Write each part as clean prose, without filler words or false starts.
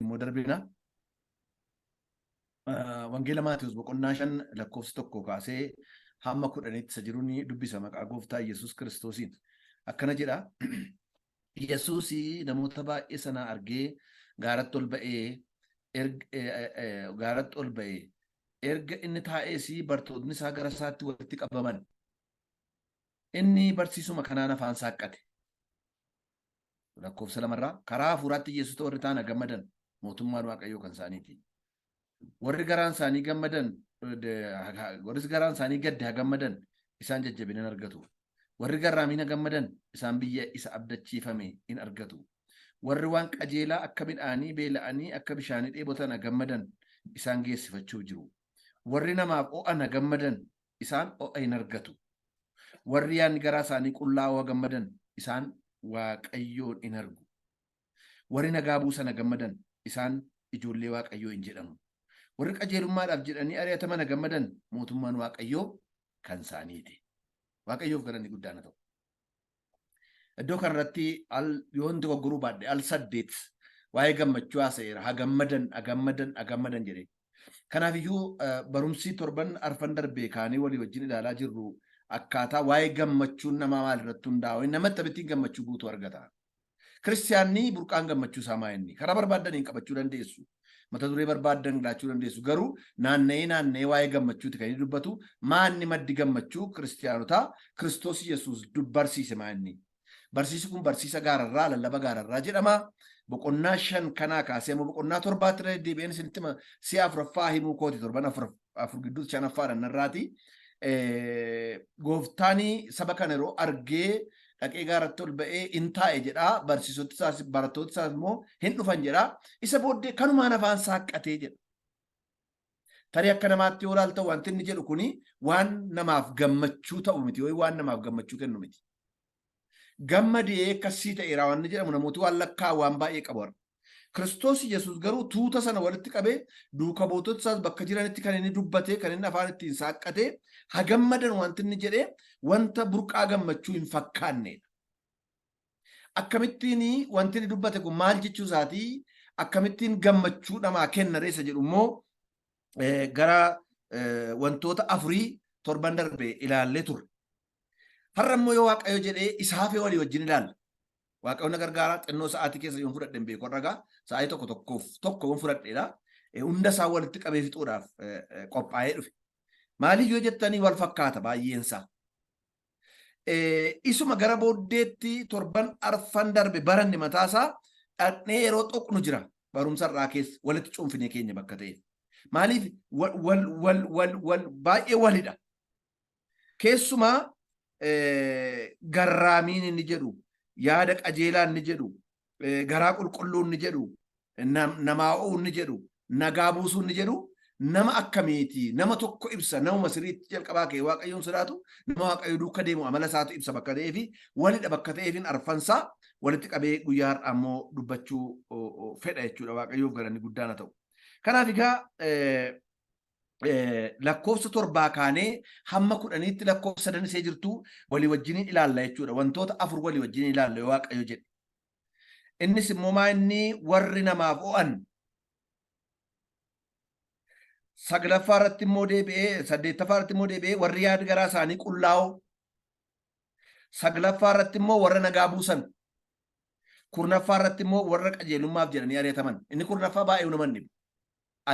Immoo darbina. Wangeela Maatiyus boqonnaa 5 lakkoofsa 1 kaasee hamma 10tti isa jiru ni dubbisa maqaa gooftaa Yesuus Kiristoosiin. Akkana jedha. Yesuus namoota baay'ee sana argee gaaratti ol ba'ee gaaratti ol ba'ee erga inni taa'ees bartootni isaa gara isaatti walitti qabaman. Inni barsiisuma kanaan afaan saaqqate. Lakkoofsa lamarraa karaa hafuuraatti hiyyeessota warri ta'an gammadan, mootummaan Waaqayyoo kan isaaniiti. Warri garaan isaanii gammadan, warri garaan isaanii gadde haa gammadan, isaan jajjabina hin argatu. Warri garraamiin haa gammadan, isaan biyya isa abdachiifame in argatu. Warri waan qajeelaa akka midhaanii beela'anii akka bishaanii dheebotan haa gammadan, isaan geessifachuuf jiru. Warri namaaf o'an haa gammadan, isaan o'a hin argatu. Warri yaadni garaa isaanii qullaa'oo haa gammadan, isaan Waaqayyoon in argu. Warri nagaa buusan haa gammadan, isaan ijoollee Waaqayyoo in jedhamu. Warri qajeelummaadhaaf jedhanii ari'ataman haa gammadan, mootummaan Waaqayyoo kan isaaniiti. Waaqayyoof galanni guddaan haa ta'u. Iddoo kanarratti al yoon dogoggoruu baadhe al 8 waa'ee gammachuu haasa'eera. Haa gammadan, haa gammadan, haa gammadan jedhee. Kanaaf iyyuu barumsi torban arfan darbee kaanee walii wajjin ilaalaa jirru akkaataa waa'ee gammachuun namaa maal irratti hundaa'u, nama akkamittiin gammachuu guutuu argata. Kiristiyaanni burqaan gammachuu isaa maa inni? Karaa barbaaddaniin qabachuu dandeessu. Mata duree barbaaddan laachuu dandeessu. Garuu naanna'ee naanna'ee waa'ee gammachuuti kan inni dubbatu. Maa inni maddi gammachuu kiristiyaanotaa Kiristoos Yesuus barsiise maa inni? Barsiisi kun barsiisa gaararraa, lallaba gaararraa jedhama. Boqonnaa 5 kanaa kaasee amma boqonnaa 7tti irra deddeebi'een isinitti hima. Si'a afuraffaa himuu kooti, torban afur gidduutti shanaffaadha narraati. Gooftaan saba kana yeroo argee dhaqee gaaratti ol ba'ee in taa'e jedha. Barsiisoti isaas barattooti isaas immoo hin dhufan jedha. Isa booddee kanumaan afaan saaqqatee jedha. Tarii akka namaatti yoo ilaaltan wanti inni jedhu kuni waan namaaf gammachuu ta'u miti yookiin waan namaaf gammachuu kennu miti. Gammadee akkasii ta'eera waan inni jedhamu namooti waan lakkaa'an waan baay'ee qabu har'a. Kiristoos Yesuus garuu tuuta sana walitti qabee duuka buutota isaas bakka jiranitti kan inni dubbate, kan inni afaan ittiin saaqqate, haa gammadan wanti inni jedhe wanta burqaa gammachuu hin fakkaannedha. Akkamittiin wanti inni dubbate kun maal jechuu isaatii, akkamittiin gammachuu namaa kenna reessa jedhu immoo gara wantoota afurii torban darbe ilaallee turre. Har'a immoo yoo Waaqayyo jedhee isa hafee walii wajjin ilaalla. Waaqayyo na gargaara, xinnoo sa'aatii keessa yoon fudhadhe hin beeku, har'a sa'aatii tokko tokkoof tokko yoon fudhadheedha. Hunda isaa walitti qabee fixuudhaaf qophaa'ee dhufe. Maaliif yoo jettanii, wal fakkaata baay'eensaa. Isuma gara booddeetti torban arfan darbe baranne mataasaa dhaqnee yeroo tuqnu jira, barumsa irraa keessa walitti cuunfinee keenya bakka ta'eef. Maaliif wal wal wal wal baay'ee walidha. Keessumaa garraamiin inni jedhu, yaada qajeelaa inni jedhu, garaa qulqulluu inni jedhu, namaa o'uu inni jedhu, nagaa buusuu inni jedhu nama akkamiiti? Nama tokko ibsa, namuma sirriitti jalqabaa ka'e Waaqayyoon sodaatu, nama Waaqayyo duuka deemu amala isaatu ibsa bakka ta'eefi walidha bakka ta'eefin arfansaa walitti qabee guyyaa har'aa immoo dubbachuu fedha jechuudha. Waaqayyoof galanni guddaan haa ta'u. Kanaaf egaa lakkoofsa 7 kaanee hamma 10tti lakkoofsa sadan isee jirtu walii wajjiniin ilaalla jechuudha. Wantoota afur walii wajjiniin ilaalla yoo Waaqayyo jedhe. Innis immoo maa inni warri namaaf o'an. Saglaffaa irratti immoo deebi'ee, saddeettaffaa irratti immoo deebi'ee warri yaada garaa isaanii qullaa'oo. Saglaffaa irratti immoo warra nagaa buusan. Kurnaffaa irratti immoo warra qajeelummaaf jedhanii ari'ataman. Inni kurnaffaa baay'ee nama hin dhibu.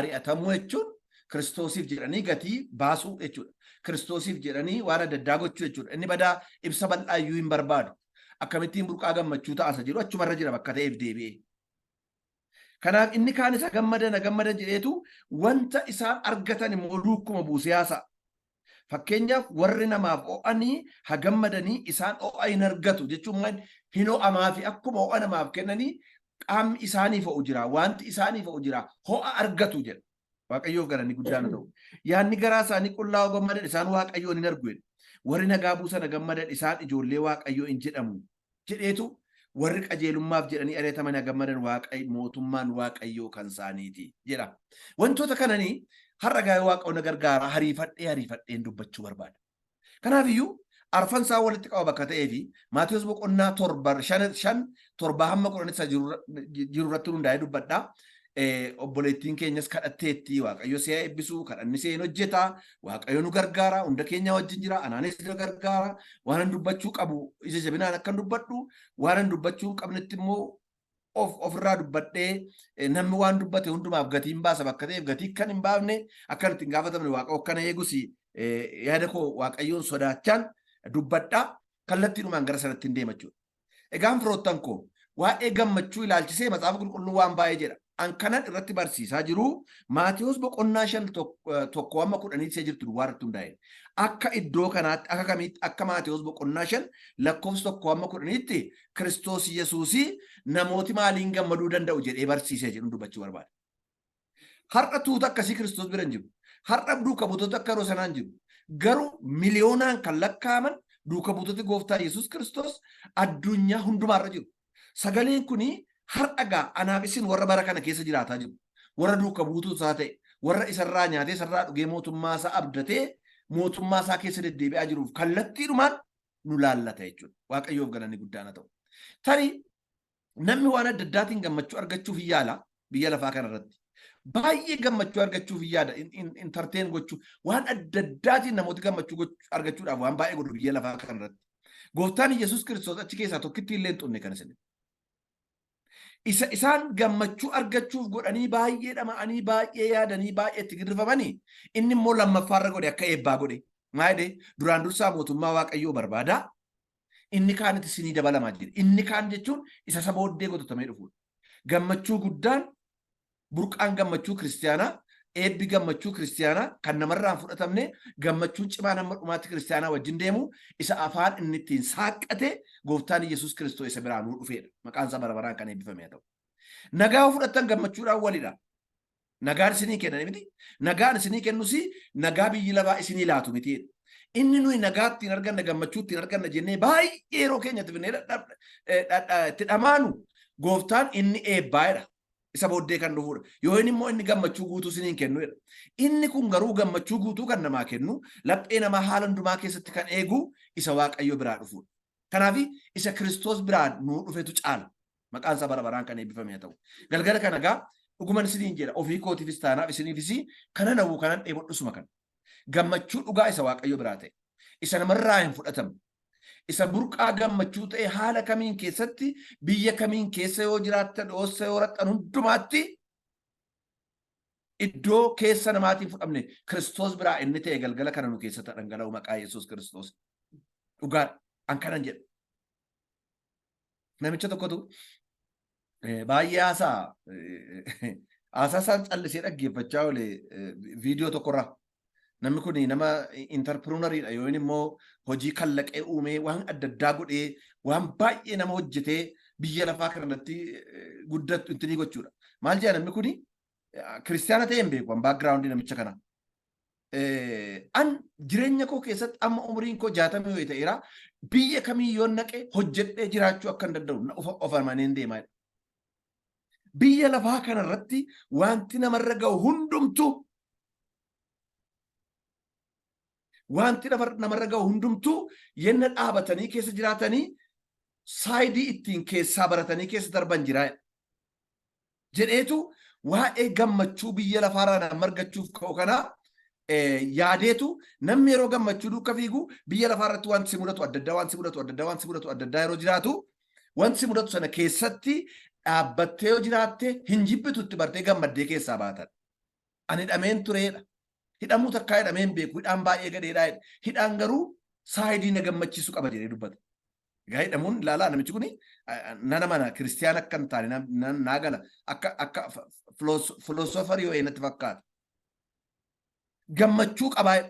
Ari'atamuu jechuun Kiristoosiif jedhanii gatii baasuu jechuudha. Kiristoosiif jedhanii waan adda addaa gochuu jechuudha. Inni badaa ibsa bal'aa iyyuu hin barbaadu. Akkamittiin burqaa gammachuu ta'a isa jedhu achumarra jira bakka ta'eef deebi'ee. Kanaaf inni kaan isa gammadan gammadan jedheetu wanta isaan argatan immoo duukkuma buusee haasa'a. Fakkeenyaaf, warri namaaf o'anii ha gammadanii, isaan ho'a hin argatu jechuun maal? Hin ho'amaa fi akkuma ho'a namaaf kennanii qaamni isaaniif ho'u jira, wanti isaaniif ho'u jira, ho'a argatu jedha. Waaqayyoof galanni guddaan haa ta'u. Yaadni garaa isaanii qullaa'oo gammadan, isaan Waaqayyoon hin argu jedha. Warri nagaa buusan gammadan, isaan ijoollee Waaqayyoo hin jedhamu jedheetu, warri qajeelummaaf jedhanii ari'ataman haa gammadan, Waaqayyo mootummaan Waaqayyoo kan isaaniiti jedha. Wantoota kananii har'a gaa'ee Waaqayyo na gargaara hariifadhee hariifadheen dubbachuu barbaada. Kanaaf iyyuu arfan isaa walitti qaba bakka ta'ee fi Maatiyus boqonnaa 7, 5, 5, 7 hamma 10 isa jiru irratti hundaa'ee dubbadha. Obboleettiin keenyas kadhatteetti. Waaqayyo si haa eebbisu. Kadhanni see hin hojjeta. Waaqayyo nu gargaara. Hunda keenya wajjin jira. Anaanis nu gargaara. Waan dubbachuu qabu ija jabinaan akkan dubbadhu, waan dubbachuu hin qabnetti immoo of ofirraa dubbadhee, namni waan dubbate hundumaaf gatii hin baasa bakka ta'eef gatii kan hin baafne akkan ittiin gaafatamne Waaqa akkana eegus yaada koo Waaqayyoon sodaachaan dubbadha. Kallattiidhumaan gara sanatti hin deema jechuudha. Egaan firoottan koo, waa'ee gammachuu ilaalchisee Macaafa Qulqulluu waan baay'ee jedha. An kanan irratti barsiisaa jiru Maatiyos boqonnaa 5 1 hamma 10 ishee jirtu duwwaa irratti hundaa'e. Akka iddoo kanaatti, akka kamiitti, akka Maatiyos boqonnaa 5 lakkoofsa 1 hamma 10tti Kiristoos Yesuusii namooti maaliin gammaduu danda'u jedhee barsiisee jedhu dubbachuu barbaada. Har'a tuuta akkasii Kiristoos bira hin jiru. Har'a duuka buutota akka yeroo sanaa hin jiru. Garuu miliyoonaan kan lakkaa'aman duuka buutoti gooftaa Yesuus Kiristoos addunyaa hundumaarra jiru. Sagaleen kuni har'a gaa anaaf isin warra bara kana keessa jiraataa jiru. Warra duuka buutuu isaa ta'e, warra isarraa nyaatee isarraa dhugee mootummaa isaa abdatee mootummaa isaa keessa deddeebi'aa jiruuf kallattiidhumaan nu laallata jechuudha. Waaqayyoof galanni guddaan haa ta'u. Tarii namni waan adda addaatiin gammachuu argachuuf hin yaala biyya lafaa kanarratti. Baay'ee gammachuu argachuuf hin yaada. Entertain gochuu waan adda addaatiin namooti gammachuu argachuudhaaf waan baay'ee godhu biyya lafaa kanarratti. Gooftaan Yesuus Kiristoos achi keessaa tokkitti illee hin xunne kan isin. Isa isaan gammachuu argachuuf godhanii baay'ee dhama'anii, baay'ee yaadanii, baay'ee itti girrifamanii, inni immoo lammaffaarra godhe, akka eebbaa godhe. Maa jedhee? Duraan dursaa mootummaa Waaqayyoo barbaadaa, inni kaanitti isinii dabalamaa jedhe. Inni kaan jechuun isa isa booddee gototamee dhufudha. Gammachuu guddaan, burqaan gammachuu kiristiyaanaa, eebbi gammachuu kiristiyaanaa kan namarraa hin fudhatamne, gammachuun cimaan hamma dhumaatti kiristiyaanaa wajjin deemu, isa afaan inni ittiin saaqqate gooftaan Yesuus Kiristoos isa biraa nuu dhufedha. Maqaan isaa bara baraan kan eebbifame haa ta'u. Nagaa yoo fudhattan gammachuudhaan walidha. Nagaan isinii kennan miti. Nagaan isinii kennus nagaa biyyi lafaa isinii laatu miti. Inni nuyi nagaa ittiin arganna, gammachuu ittiin arganna jennee baay'ee yeroo keenya itti finnee itti dhamaanu, gooftaan inni eebbaa'edha. Isa booddee kan dhufudha. Yoo inni immoo inni gammachuu guutuu isiniin kennudha. Inni kun garuu gammachuu guutuu kan namaa kennu, laphee namaa haala hundumaa keessatti kan eegu, isa Waaqayyo biraa dhufudha. Kanaaf isa Kiristoos biraa nuu dhufetu caala. Maqaan isaa bara baraan kan eebbifame haa ta'u. Galgala kana gaa dhuguman isiniin jedha, ofii kootiifis taanaaf isiniifis kanan hawwu, kanan dheebodhusuma kana. Gammachuu dhugaa isa Waaqayyo biraa ta'e. Isa namarraa hin fudhatamne. Isa burqaa gammachuu ta'e, haala kamiin keessatti, biyya kamiin keessa yoo jiraattan, dhoossa yoo raxxan hundumaatti iddoo keessa namaatiin fudhamne, Kiristoos biraa inni ta'e galgala kana nu keessatti dhangala'u maqaa Yesuus Kiristoos. Dhugaadha. An kanan jedha. Namicha tokkotu baay'ee haasaa haasaa isaan callisee dhaggeeffachaa oole viidiyoo tokkorraa. Namni kun nama entrepreneuriidha, yoo inni immoo hojii kallaqee uumee, waan adda addaa godhee, waan baay'ee nama hojjetee biyya lafaa kanarratti guddatu ittiin gochuudha. Maal jedha namni kun? Kiristiyaana ta'e hin beeku background namicha kanaa. An jireenya koo keessatti amma umriin koo 60 yoo ta'eera, biyya kamii yoo naqe hojjedhee jiraachuu akka hin danda'u of amaneen deemaa. Biyya lafaa kanarratti wanti namarra ga'u hundumtuu, wanti namarra ga'u hundumtuu, yenna dhaabatanii keessa jiraatanii side ittiin keessaa baratanii keessa darban jira jedheetu, waa'ee gammachuu biyya lafaarraa nama argachuuf ka'u kanaa yaadeetu, namni yeroo gammachuu duuka fiigu biyya lafaarratti wanti si mudatu adda addaa, wanti si mudatu adda addaa, wanti si mudatu adda addaa yeroo jiraatu, wanti si mudatu sana keessatti dhaabbattee yoo jiraatte hin jibbitu, itti bartee gammaddee keessaa baatan. Ani hidhameen tureedha. Hidhamuu takkaa hidhameen beeku, hidhaan baay'ee gadheedhaa. Hidhaan garuu side na gammachiisu qaba jedhee dubbata. Egaa hidhamuun, ilaalaa, namichi kuni nana mana kiristiyaana akka hin taane naa gala, akka philosopher yoo natti fakkaata. Gammachuu qabaa.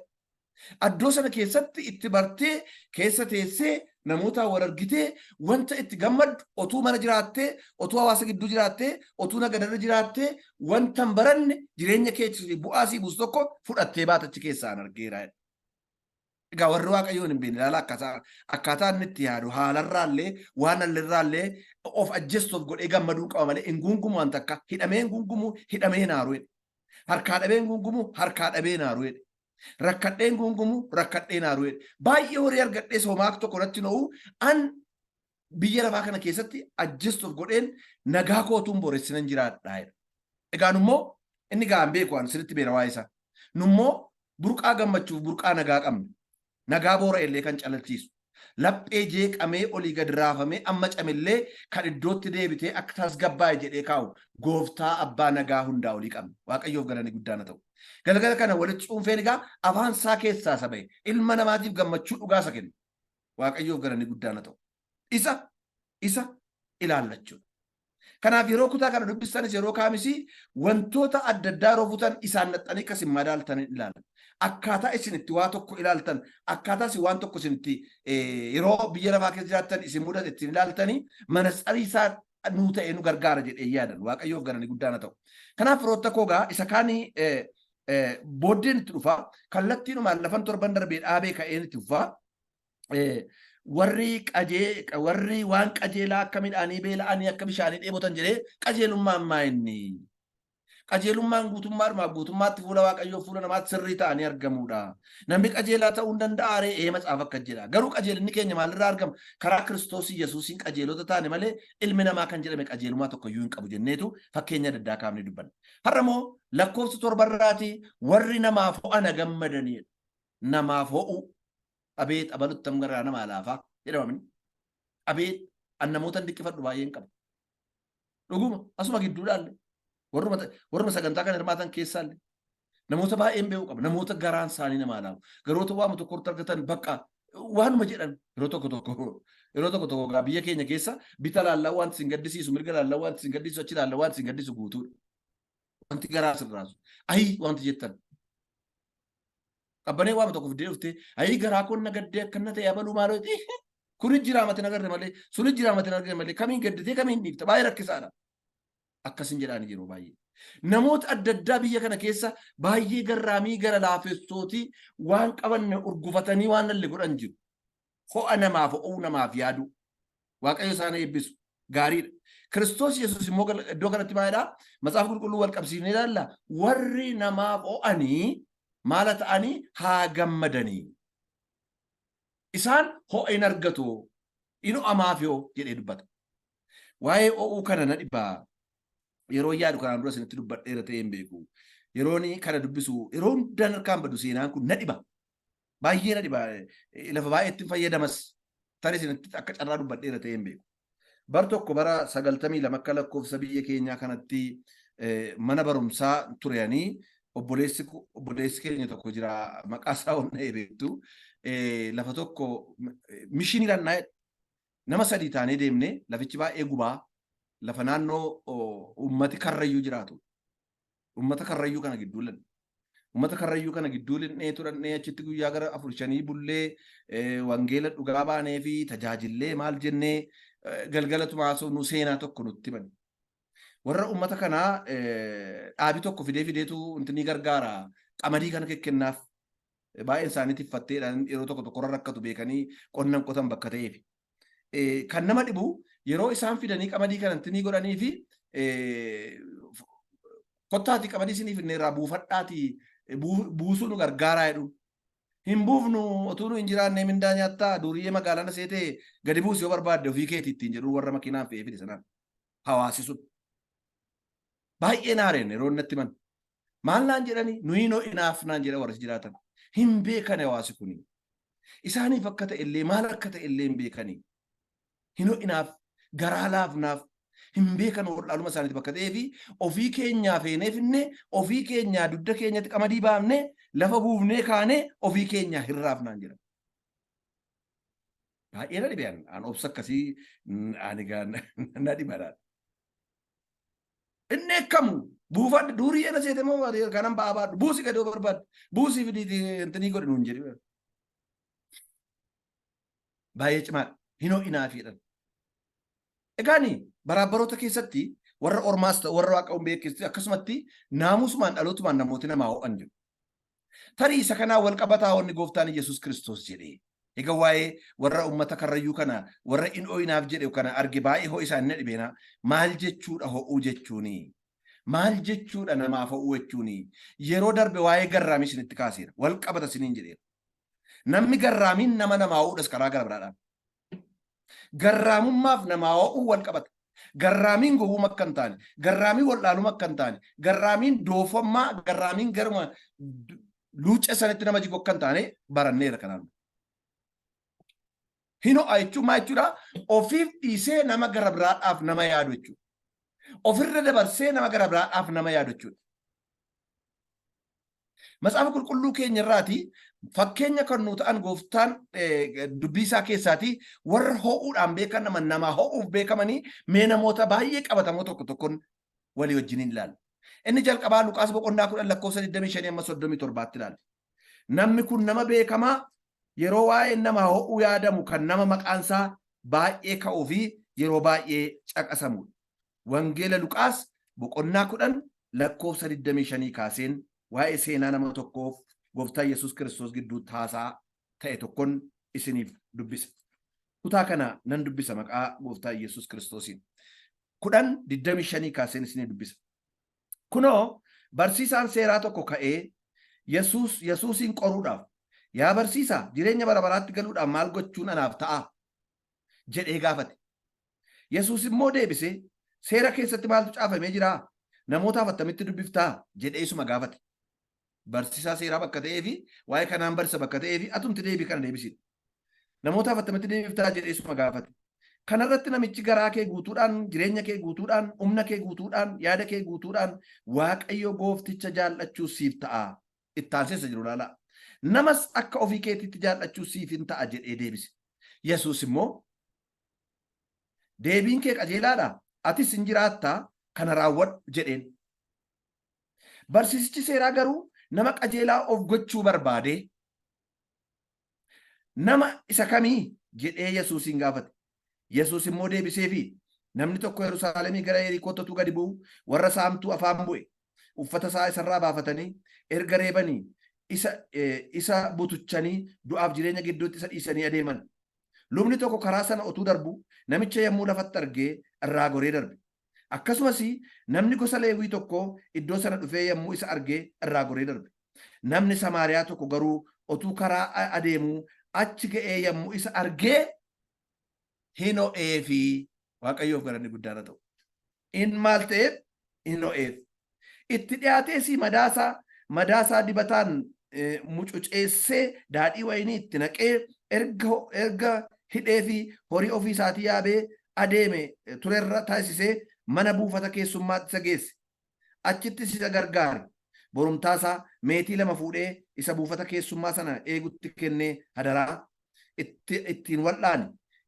Addoo sana keessatti itti bartee keessa teessee namoota wal argitee wanta itti gammaddu, otuu mana jiraattee, otuu hawaasa gidduu jiraattee, otuu nagadarra jiraattee wanta hin baranne, jireenya keetii bu'aa sii buusu tokko fudhattee baatachi keessaan argeera. Egaa warri Waaqayyoon hin beekne, ilaala, akkaataa inni itti yaadu, haalarraallee waan allirraallee of ajjestuuf godhee gammaduu qaba malee hin gungumu. Wanta akka hidhamee hin gungumu, hidhamee hin aaru. Harkaa dhabee hin gungumu, harkaa dhabee hin aaru. Rakkadhee hin gungumu, rakkadhee hin aaru. Baay'ee horii argadhee somaa tokko natti no'u, an biyya lafaa kana keessatti ajjestuuf godheen nagaa kootuun booressinan jiraadha. Egaa nummoo inni gahaan beeku waan sirriitti beera waa'ee isaa. Nummoo burqaa gammachuuf burqaa nagaa qabna. Nagaa boora illee kan calalchiisu. Laphee jeeqamee olii gad raafamee amma camillee kan iddootti deebitee akka tasgabbaa'e jedhee kaa'u gooftaa abbaa nagaa hundaa olii qabna. Waaqayyoof galanni guddaan haa ta'u. Galgala kana walitti cuunfeen egaa afaan isaa keessaa isa bahe ilma namaatiif gammachuu dhugaa isa kennu. Waaqayyoof galanni guddaan haa ta'u. Isa ilaallachuudha. Kanaaf yeroo kutaa kana dubbistanis yeroo kaamis wantoota adda addaa yeroo fuutan isaan naxxanii akka isin madaaltan ilaalan. Akkaataa isin itti waa tokko ilaaltan, akkaataa isin waan tokko isin itti yeroo biyya lafaa keessa jiraattan isin mudate ittiin ilaaltanii manatsarii isaa nuu ta'ee nu gargaara jedhee yaadan. Waaqayyoof galanni guddaan haa ta'u. Kanaaf firoota koo gaa isa kaanii booddeen itti dhufa. Kallattiinumaan lafan torban darbee dhaabee ka'een itti fufa. Warri qajee warri waan qajeelaa akka midhaanii beela'anii akka bishaanii dheebotan jedhee, qajeelummaan maa inni? Qajeelummaan guutummaadhumaa guutummaatti fuula Waaqayyoo fuula namaatti sirrii ta'anii argamuudha. Namni qajeelaa ta'uu hin danda'a ree? Ee, macaafa akkas jedha. Garuu qajeelinni keenya maalirraa argama? Karaa Kiristoos Yesuusiin qajeelota taane malee ilmi namaa kan jedhame qajeelummaa tokko iyyuu hin qabu jenneetu fakkeenya adda addaa kaafnee dubbanna. Har'a immoo lakkoofsa torbarraati warri namaaf ho'an gammadanidha. Namaaf ho'uu. Abeet, abaluttam garaa namaa laafaa jedhama. Abeet, an namoota dinqifadhu baay'een qaba. Dhuguma asuma gidduudhaallee warruma sagantaa kana hirmaatan keessaallee namoota baay'een beeku qaba. Namoota garaan isaanii namaa laafu. Garoota waama tokkotti argatan bakka waanuma jedhan yeroo tokko tokko gaa biyya keenya keessa bita laallaa wanti isin gaddisiisu, mirga laallaa wanti isin gaddisiisu, achi laallaa wanti isin gaddisu guutuudha. Wanti garaa sirraasu. Ayi, wanti jettan. Qabbanee waama tokko fiddee dhuftee, "Ayi, garaa koon na gaddee, akkana ta'e, abaluu maaloo, kuni jira mati nagarre malee, suni jira mati nagarre malee," kamiin gadditee kamiin dhiifta, baay'ee rakkisaadha. Akkasin jedhaani jiru baay'ee. Namoota adda addaa biyya kana keessa baay'ee garraamii, gara laafessootii, waan qabanne urgufatanii waan lalle godhan jiru. Ho'a namaaf ho'uu, namaaf yaaduu. Waaqayyo isaan eebbisu. Gaariidha. Kiristoos Yesuus immoo iddoo kanatti maalidhaa? Macaafa Qulqulluu wal qabsiifnee ilaalla. Warri namaaf ho'anii maala ta'anii haa gammadanii. Isaan ho'a hin argatu. In ho'amaaf yoo jedhee dubbata. Waa'ee ho'uu kana na dhibaa. Yeroo yaadu kanaan dura isinitti dubbadheera ta'ee hin beeku. Yeroon kana dubbisu yeroo hundaan harkaan badu seenaan kun na dhiba. Baay'ee na dhiba. Lafa baay'eetti fayyadamas. Tarii isinitti akka carraa dubbadheera ta'ee hin beeku. Bar tokko bara 92 akka lakkoofsa biyya keenyaa kanatti mana barumsaa turanii obboleessi keenya tokko jira, maqaa isaa onnee beektu, lafa tokko mishinii dhannaa nama sadii taanee deemne. Lafichi baay'ee gubaa, lafa naannoo uummati Karrayyuu jiraatu. Uummata Karrayyuu kana gidduu lanne. Uummata Karrayyuu kana gidduu linnee turannee achitti guyyaa gara afur shanii bullee, wangeela dhugaa baanee fi tajaajillee maal jennee, galgala tumaasoo nu seenaa tokko nutti himan. Warra uummata kanaa dhaabi tokko fidee fideetu wanti ni gargaara. Qamadii kana kennaaf. Baay'een isaanii tiffatteedhaan yeroo tokko tokko rakkatu beekanii qonnan qotan bakka ta'eef. Kan nama dhibu yeroo isaan fidanii qamadii kana ni godhanii fi "Kottaatii qamadii isiniif inni irraa buufadhaatii buusuu nu gargaaraa" jedhu. "Hin buufnu, otuu nu hin jiraanne mindaa nyaattaa, duuriyyee magaalaa na seetee gadi buusi yoo barbaadde ofii keetii" ittiin jedhu warra makiinaan fe'ee fide sanaan hawaasi sun. Baay'ee naareen yeroo natti himan. Maal naan jedhani? "Nuyi noo inaaf" naan jedha warra jiraatan. Hin beekan hawaasi kuni. Isaaniif akka ta'e illee, maal akka ta'e illee hin beekani. Hin ho'inaaf, garaa laafnaaf, hin beekan. Wallaaluma isaaniiti bakka ta'ee fi ofii keenyaa feenee finne, ofii keenyaa dugda keenyatti qamadii baafne, lafa buufnee kaanee ofii keenyaa hirraafnaan jedhan. Baay'ee na dhibe, an obsa akkasii ani na dhiba. Inni ekkamu buufadhu, durii ena seete moo kanan ba'aa baadhu, buusi gadi yoo barbaadde buusii fidiiti intinii godhi nuun jedhi. Baay'ee cimaadha. Hin ho'inaafi jedhan. Egaani baraabbaroota keessatti warra ormaas ta'u warra Waaqa hin beeknes akkasumatti naamusumaan dhalootumaan namooti namaa ho'an jiru. Tarii isa kanaa wal qabataa wanni gooftaan Yesuus Kiristoos jedhee. Egaa waa'ee warra uummata Karrayyuu kana, warra in ho'inaaf jedhe kana arge, baay'ee ho'i isaanii na dhibeenaa. Maal jechuudha ho'uu jechuuni? Maal jechuudha namaaf ho'uu jechuuni? Yeroo darbe waa'ee garraamii isinitti kaaseera. Wal qabata isiniin jedheera. Namni garraamiin nama namaa ho'uudhas karaa gara biraadhaan. Garraamummaaf namaa ho'uu wal qabata. Garraamiin gowwuma akka hin taane, garraamiin wal'aaluma akka hin taane, garraamiin doofammaa, garraamiin garuma luucca sanatti nama jigu akka hin taane baranneera kanaan. Hin ho'a jechuun maal jechuudha? Ofiif dhiisee nama gara biraadhaaf nama yaadu jechuudha. Ofirra dabarsee nama gara biraadhaaf nama yaadu jechuudha. Macaafa qulqulluu keenya irraati fakkeenya kan nuu ta'an gooftaan dubbii isaa keessaati warra ho'uudhaan beekan nama namaa ho'uuf beekamanii mee namoota baay'ee qabatamoo tokko tokkoon walii wajjin ilaalla. Inni jalqabaa Luqaas boqonnaa 10 lakkoofsa 25 amma 37tti ilaalla. Namni kun nama beekamaa yeroo waa'een nama ho'uu yaadamu kan nama maqaansaa baay'ee ka'uu fi yeroo baay'ee caqasamudha. Wangeela Luqaas boqonnaa 10 lakkoofsa 25 kaaseen waa'ee seenaa nama tokkoof gooftaa Yesuus Kiristoos gidduutti haasaa ta'e tokkon isiniif dubbisa. Kutaa kana nan dubbisa maqaa gooftaa Yesuus Kiristoosiin. 10 25 kaaseen isinii dubbisa. Kunoo barsiisaan seeraa tokko ka'ee Yesuus Yesuusiin qoruudhaaf, Yaa barsiisaa, jireenya bara baraatti galuudhaaf maal gochuun anaaf ta'a? jedhee gaafate. Yesuus immoo deebisee, Seera keessatti maaltu caafamee jiraa? Namootaaf attamitti dubbiftaa? jedhee isuma gaafate. Barsiisaa seeraa bakka ta'ee fi waa'ee kanaan barsiisa bakka ta'ee fi atumti deebii kana deebisiidha. Namootaaf attamitti deebiftaa jedhee isuma gaafate. Kanarratti namichi garaa kee guutuudhaan, jireenya kee guutuudhaan, humna kee guutuudhaan, yaada kee guutuudhaan Waaqayyo goofticha jaallachuu siif ta'a. Itti aansee isa jiru ilaalaa. Namas akka ofii keetiitti jaallachuu siif hin ta'a jedhee deebise. Yesuus immoo deebiin kee qajeelaadha, atis hin jiraattaa kana raawwadhu jedheen. Barsiisichi seeraa garuu nama qajeelaa of gochuu barbaadee nama isa kamii jedhee Yesuusiin gaafate. Yesuus immoo deebiseefi namni tokko Yerusaalemii gara Yerikootti utuu gadi bu'u warra saamtuu afaan bu'e. Uffata isaa isarraa baafatanii erga reebanii isa isa butuchanii du'aaf jireenya gidduutti isa dhiisanii adeeman. Lubni tokko karaa sana utuu darbu namicha yommuu lafatti argee irraa goree darbe. Akkasumas namni gosa Leewwii tokko iddoo sana dhufee yommuu isa arge irraa goree darbe. Namni Samaariyaa tokko garuu otuu karaa adeemuu achi ga'ee yommuu isa argee hin ho'eefi. Waaqayyoof galanni guddaan haa ta'u. In maal ta'eef? Hin ho'eef. Itti dhiyaatees madaasaa madaasaa dibataan mucuceessee daadhii wayinii itti naqee erga erga hidhee fi horii ofii isaatii yaabee adeeme turerra taasisee mana buufata keessummaatti isa geesse. Achittis isa gargaare. Borumtaasaa meetii 2 fuudhee isa buufata keessummaa sana eegutti kennee hadaraa itti ittiin wal'aani.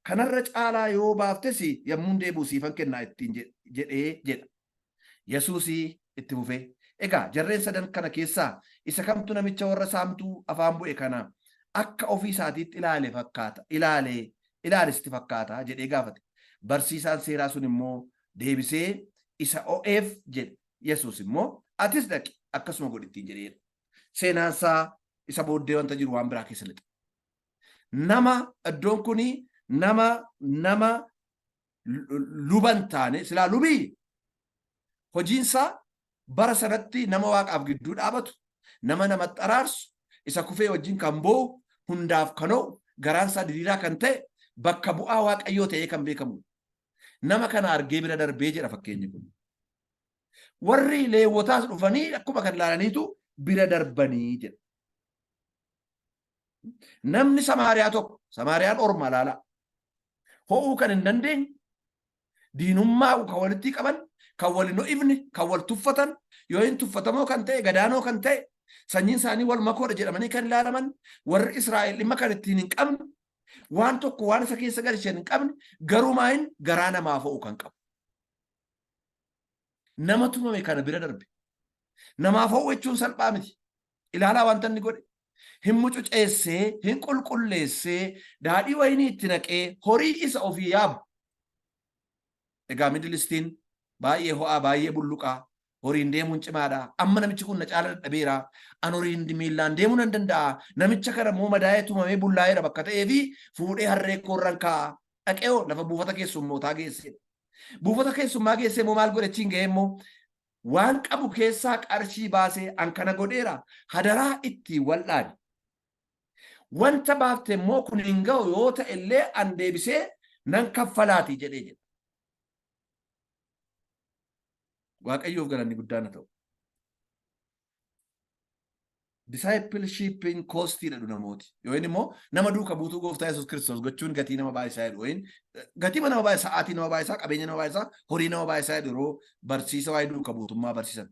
Kanarra caalaa yoo baaftes yommuun deebi'u siifan kennaa ittiin jedhee jedha. Yesuus itti fufee, Egaa jarreen sadan kana keessaa isa kamtu namicha warra saamtuu afaan bu'e kana akka ofii isaatiitti ilaale fakkaata, ilaale, ilaale sitti fakkaata? jedhee gaafate. Barsiisaan seeraa sun immoo deebisee, Isa o'eef jedhe. Yesuus immoo, Atis dhaqi, akkasuma godhi ittiin jedheera. Seenaan isaa isa booddee wanta jiru waan biraa keessa lixa. Nama iddoon kun nama nama luba hin taane silaa lubii hojiinsaa bara sanatti nama waaqaaf gidduu dhaabatu nama namatti araarsu isa kufee wajjin kan boo'u hundaaf kan ho'u garaan isaa diriiraa kan ta'e bakka bu'aa waaqayyoo ta'ee kan beekamu nama kana argee bira darbee jedha fakkeenyi kun. Warri leewwotaas dhufanii akkuma kan ilaalaniitu bira darbanii jedha. Namni Samaariyaa tokko, Samaariyaan orma ilaalaa, ho'uu kan hin dandeenye, diinummaa kan walitti qaban, kan wal hin ho'ifne, kan wal tuffatan, yoo hin tuffatamoo kan ta'e, gadaanoo kan ta'e, sanyiin isaanii wal makoodha jedhamanii kan ilaalaman, warri Israa'el dhimma kan ittiin hin qabne, waan tokko waan isa keessa galchan hin qabne, garuu maayin garaa namaaf ho'u kan qabu. Nama tumame kana bira darbe. Namaaf ho'u jechuun salphaa miti. Ilaalaa wanta inni godhe. Hin mucuceessee, hin qulqulleessee, daadhii wayinii itti naqee, horii isa ofii yaabu. Egaa Middle Eastiin baay'ee ho'aa, baay'ee bulluqaa, horiin deemuun cimaadha. Amma namichi kun na caala dadhabeera. An horiin miillaan deemuu nan danda'a. Namicha kana immoo madaa'ee tumamee bullaa'eera bakka ta'eefi fuudhee harree koorran kaa'a. Dhaqee hoo lafa buufata keessummootaa geessee. Buufata keessummaa geessee immoo maal godhe achiin ga'ee immoo waan qabu keessaa qarshii baasee an kana godheera hadaraa ittiin wal'aani. Wanta baafte immoo kun hin ga'u yoo ta'e illee an deebisee nan kaffalaatii jedhee jedha. Waaqayyoof galanni guddaan haa ta'u. Discipleshipiin costii jedhu namooti. Yookiin immoo nama duuka buutuu gooftaa Yesuus Kiristoos gochuun gatii nama baay'isaa jedhu. Yookiin gatii nama baay'isaa, sa'aatii nama baay'isaa, qabeenya nama baay'isaa, horii nama baay'isaa jedhu yeroo barsiisa waa'ee duuka buutummaa barsiisan.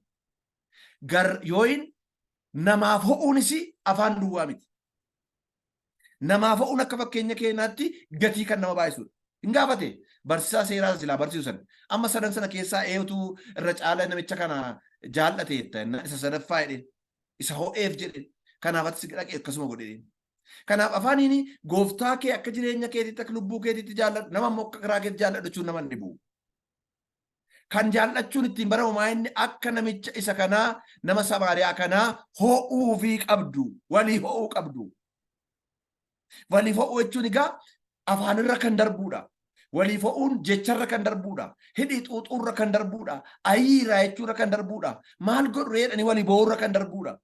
Gar yookiin namaaf ho'uunis afaan duwwaa miti. Namaaf ho'uun akka fakkeenya keenyaatti gatii kan nama baay'isudha. Hin gaafate barsiisaa seeraa silaa barsiisu sana. Amma sadan sana keessaa eenyutu irra caala namicha kana jaallate jetta isa sadaffaa jedheen. Isa ho'eef jedheen. Kanaaf atis dhaqee akkasuma godhe. Kanaaf afaaniin gooftaa kee akka jireenya keetiitti akka lubbuu keetiitti jaalladhu nama immoo akka garaa keetti jaalladhu jechuun nama hin dhibu. Kan jaallachuun ittiin baramu maa inni akka namicha isa kanaa nama Samaariyaa kanaa ho'uufii qabdu walii ho'uu qabdu. Waliif ho'uu jechuun egaa afaanirra kan darbuudha. Waliif ho'uun jecharra kan darbuudha. Hidhii xuuxuurra kan darbuudha. Ayiiraa jechuurra kan darbuudha. Maal godhu jedhanii walii boo'uurra kan darbuudha.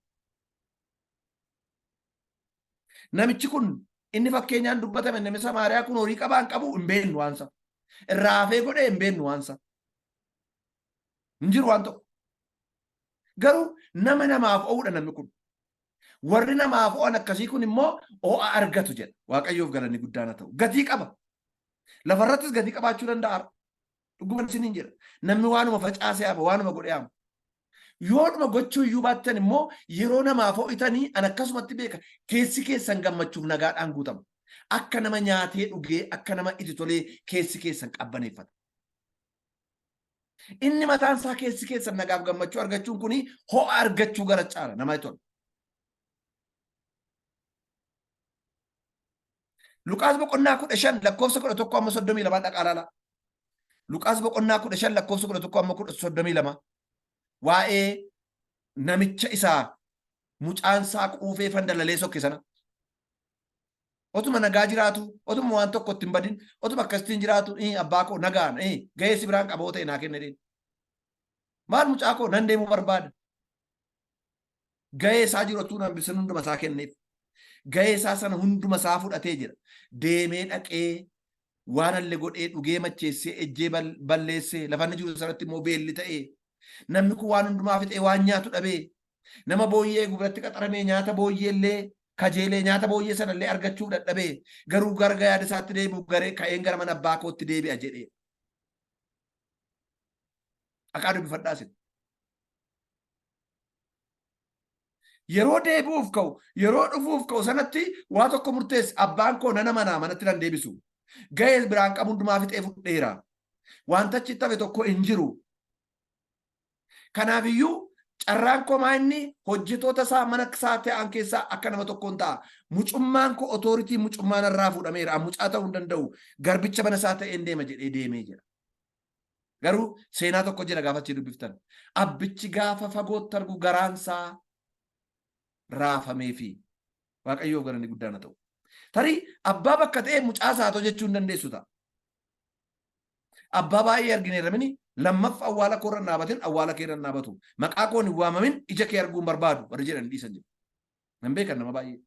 Namichi kun inni fakkeenyaan dubbatame namni Samaariyaa kun horii qabaa hin qabu hin beeknu waansa. Irraa hafee godhee hin beeknu waansa. Hin jiru waan tokko. Garuu nama namaaf o'uudha namni kun. Warri namaaf o'an akkasii kun immoo ho'a argatu jedha. Waaqayyoof galanni guddaan haa ta'u. Gatii qaba. Lafarrattis gatii qabaachuu danda'a. Dhuguma isiniin jedha. Namni waanuma facaasee hafa, waanuma godhee hafa. Yoodhuma gochuu iyyuu baattan immoo yeroo namaaf ho'itanii an akkasumatti beeka keessi keessan gammachuuf nagaadhaan guutama. Akka nama nyaatee dhugee akka nama itti tolee keessi keessan qabbaneeffata. Inni mataan isaa keessi keessan nagaaf gammachuu argachuun kuni ho'a argachuu gara caala namatti tola. Luqaas boqonnaa 15 lakkoofsa 11 amma 32 dhaqaa ilaalaa. Luqaas boqonnaa 15 lakkoofsa 11 amma 32 waa'ee namicha isaa mucaan isaa quufee fandalalee sokke sana. Otuma nagaa jiraatu, otuma waan tokko itti hin badin, otuma akkasittiin jiraatu, abbaa koo nagaan, ga'ee si biraan qaboo ta'e naa kenne dheen. Maal mucaa koo nan deemuu barbaada. Ga'ee isaa jiru otuu hambisin hunduma isaa kenneef. Ga'ee isaa sana hunduma isaa fudhatee jira. Deemee dhaqee waan alle godhee dhugee macheessee ejjee balleessee lafa inni jiru sanatti immoo beelli ta'ee namni kun waan hundumaa fixee waan nyaatu dhabee nama booyyee eegu biratti qaxaramee nyaata booyyee illee kajeelee nyaata booyyee sana illee argachuu dadhabee garuu gara yaada isaatti deebi'u garee ka'een gara mana abbaa kootti deebi'a jedhee. Dhaqaa dubbifadhaa isin. Yeroo deebi'uuf ka'u, yeroo dhufuuf ka'u sanatti waa tokko murteesse abbaan koo nana manaa manatti nan deebisu. Ga'ee biraan qabu hundumaa fixee fudheera. Wanta achitti hafe tokko hin jiru. Kanaafiyyuu carraan koo maa inni hojjetoota isaa mana isaa ta'an keessaa akka nama tokkoon ta'a. Mucummaan koo otooritii mucummaa narraa fuudhameera. An mucaa ta'uu hin danda'u. Garbicha mana isaa ta'een deema jedhee deemee jira. Garuu seenaa tokko jira gaafa achii dubbiftan. Abbichi gaafa fagootti argu garaansaa raafameefi Waaqayyoof galanni guddaan haa ta'u. Tarii abbaa bakka ta'ee mucaa isaa haa ta'u jechuu hin dandeessu ta'a. Abbaa baay'ee argineerra mini lammaffa awwaala koo irra hin dhaabatin awwaala kee irra hin dhaabatu. Maqaa koon hin waamamin ija kee arguu hin barbaadu warri jedhan dhiisan jiru. Nan beekan nama baay'ee.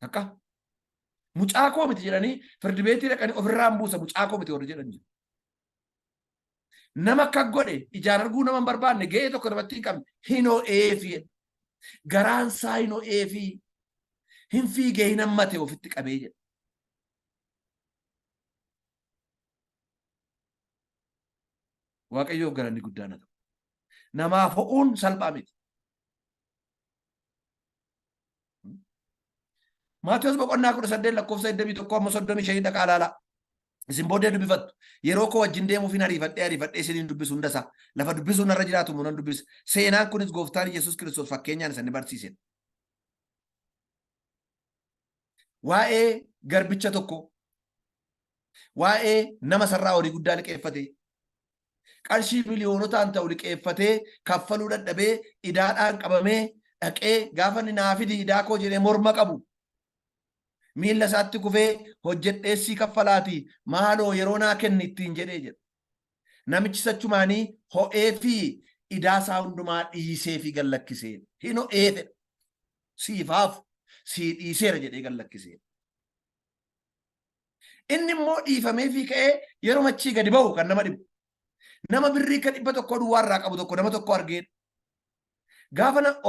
Akka mucaa koo miti jedhanii firdi beetii dhaqanii ofirraan buusa mucaa koo miti warri jedhan jiru. Nama akka godhe ijaan arguu nama hin barbaanne ga'ee tokko namatti hin qabne hin ho'eefi. Garaan isaa hin ho'eefi. Hin fiigee hin hammate ofitti qabee jedha. Waaqayyoof galanni guddaan haa ta'u. Namaaf ho'uun salphaa miti. Maatiyos boqonnaa 18 lakkoofsa 21 amma 35 dhaqaa ilaalaa. Isin booddee dubbifattu. Yeroo koo wajjin deemuuf hin ariifadhee ariifadhee isiniin dubbisu hundasaa. Lafa dubbisuun narra jiraatu immoo nan dubbisa. Seenaan kunis gooftaan Yesuus Kiristoos fakkeenyaan isa inni barsiise. Waa'ee garbicha tokko, waa'ee nama sarraa horii guddaa liqeeffate, qarshii miliyoonotaan ta'u liqeeffatee kaffaluu dadhabee idaadhaan qabamee dhaqee gaafa inni naa fidi idaa koo jedhee morma qabu miilla isaatti kufee hojjedheessii kaffalaati maaloo yeroo naa kenni ittiin jedhee jedha. Namichi sachumaanii ho'ee fi idaa isaa hundumaa dhiisee fi gallakkisee hin ho'ee fedha. Siif haafu sii dhiiseera jedhee gallakkisee. Inni immoo dhiifamee fi ka'ee yeroo achii gadi ba'u kan nama dhibu. Nama birrii kan 100 duwwaa irraa qabu tokko nama tokko argeen. Gaafa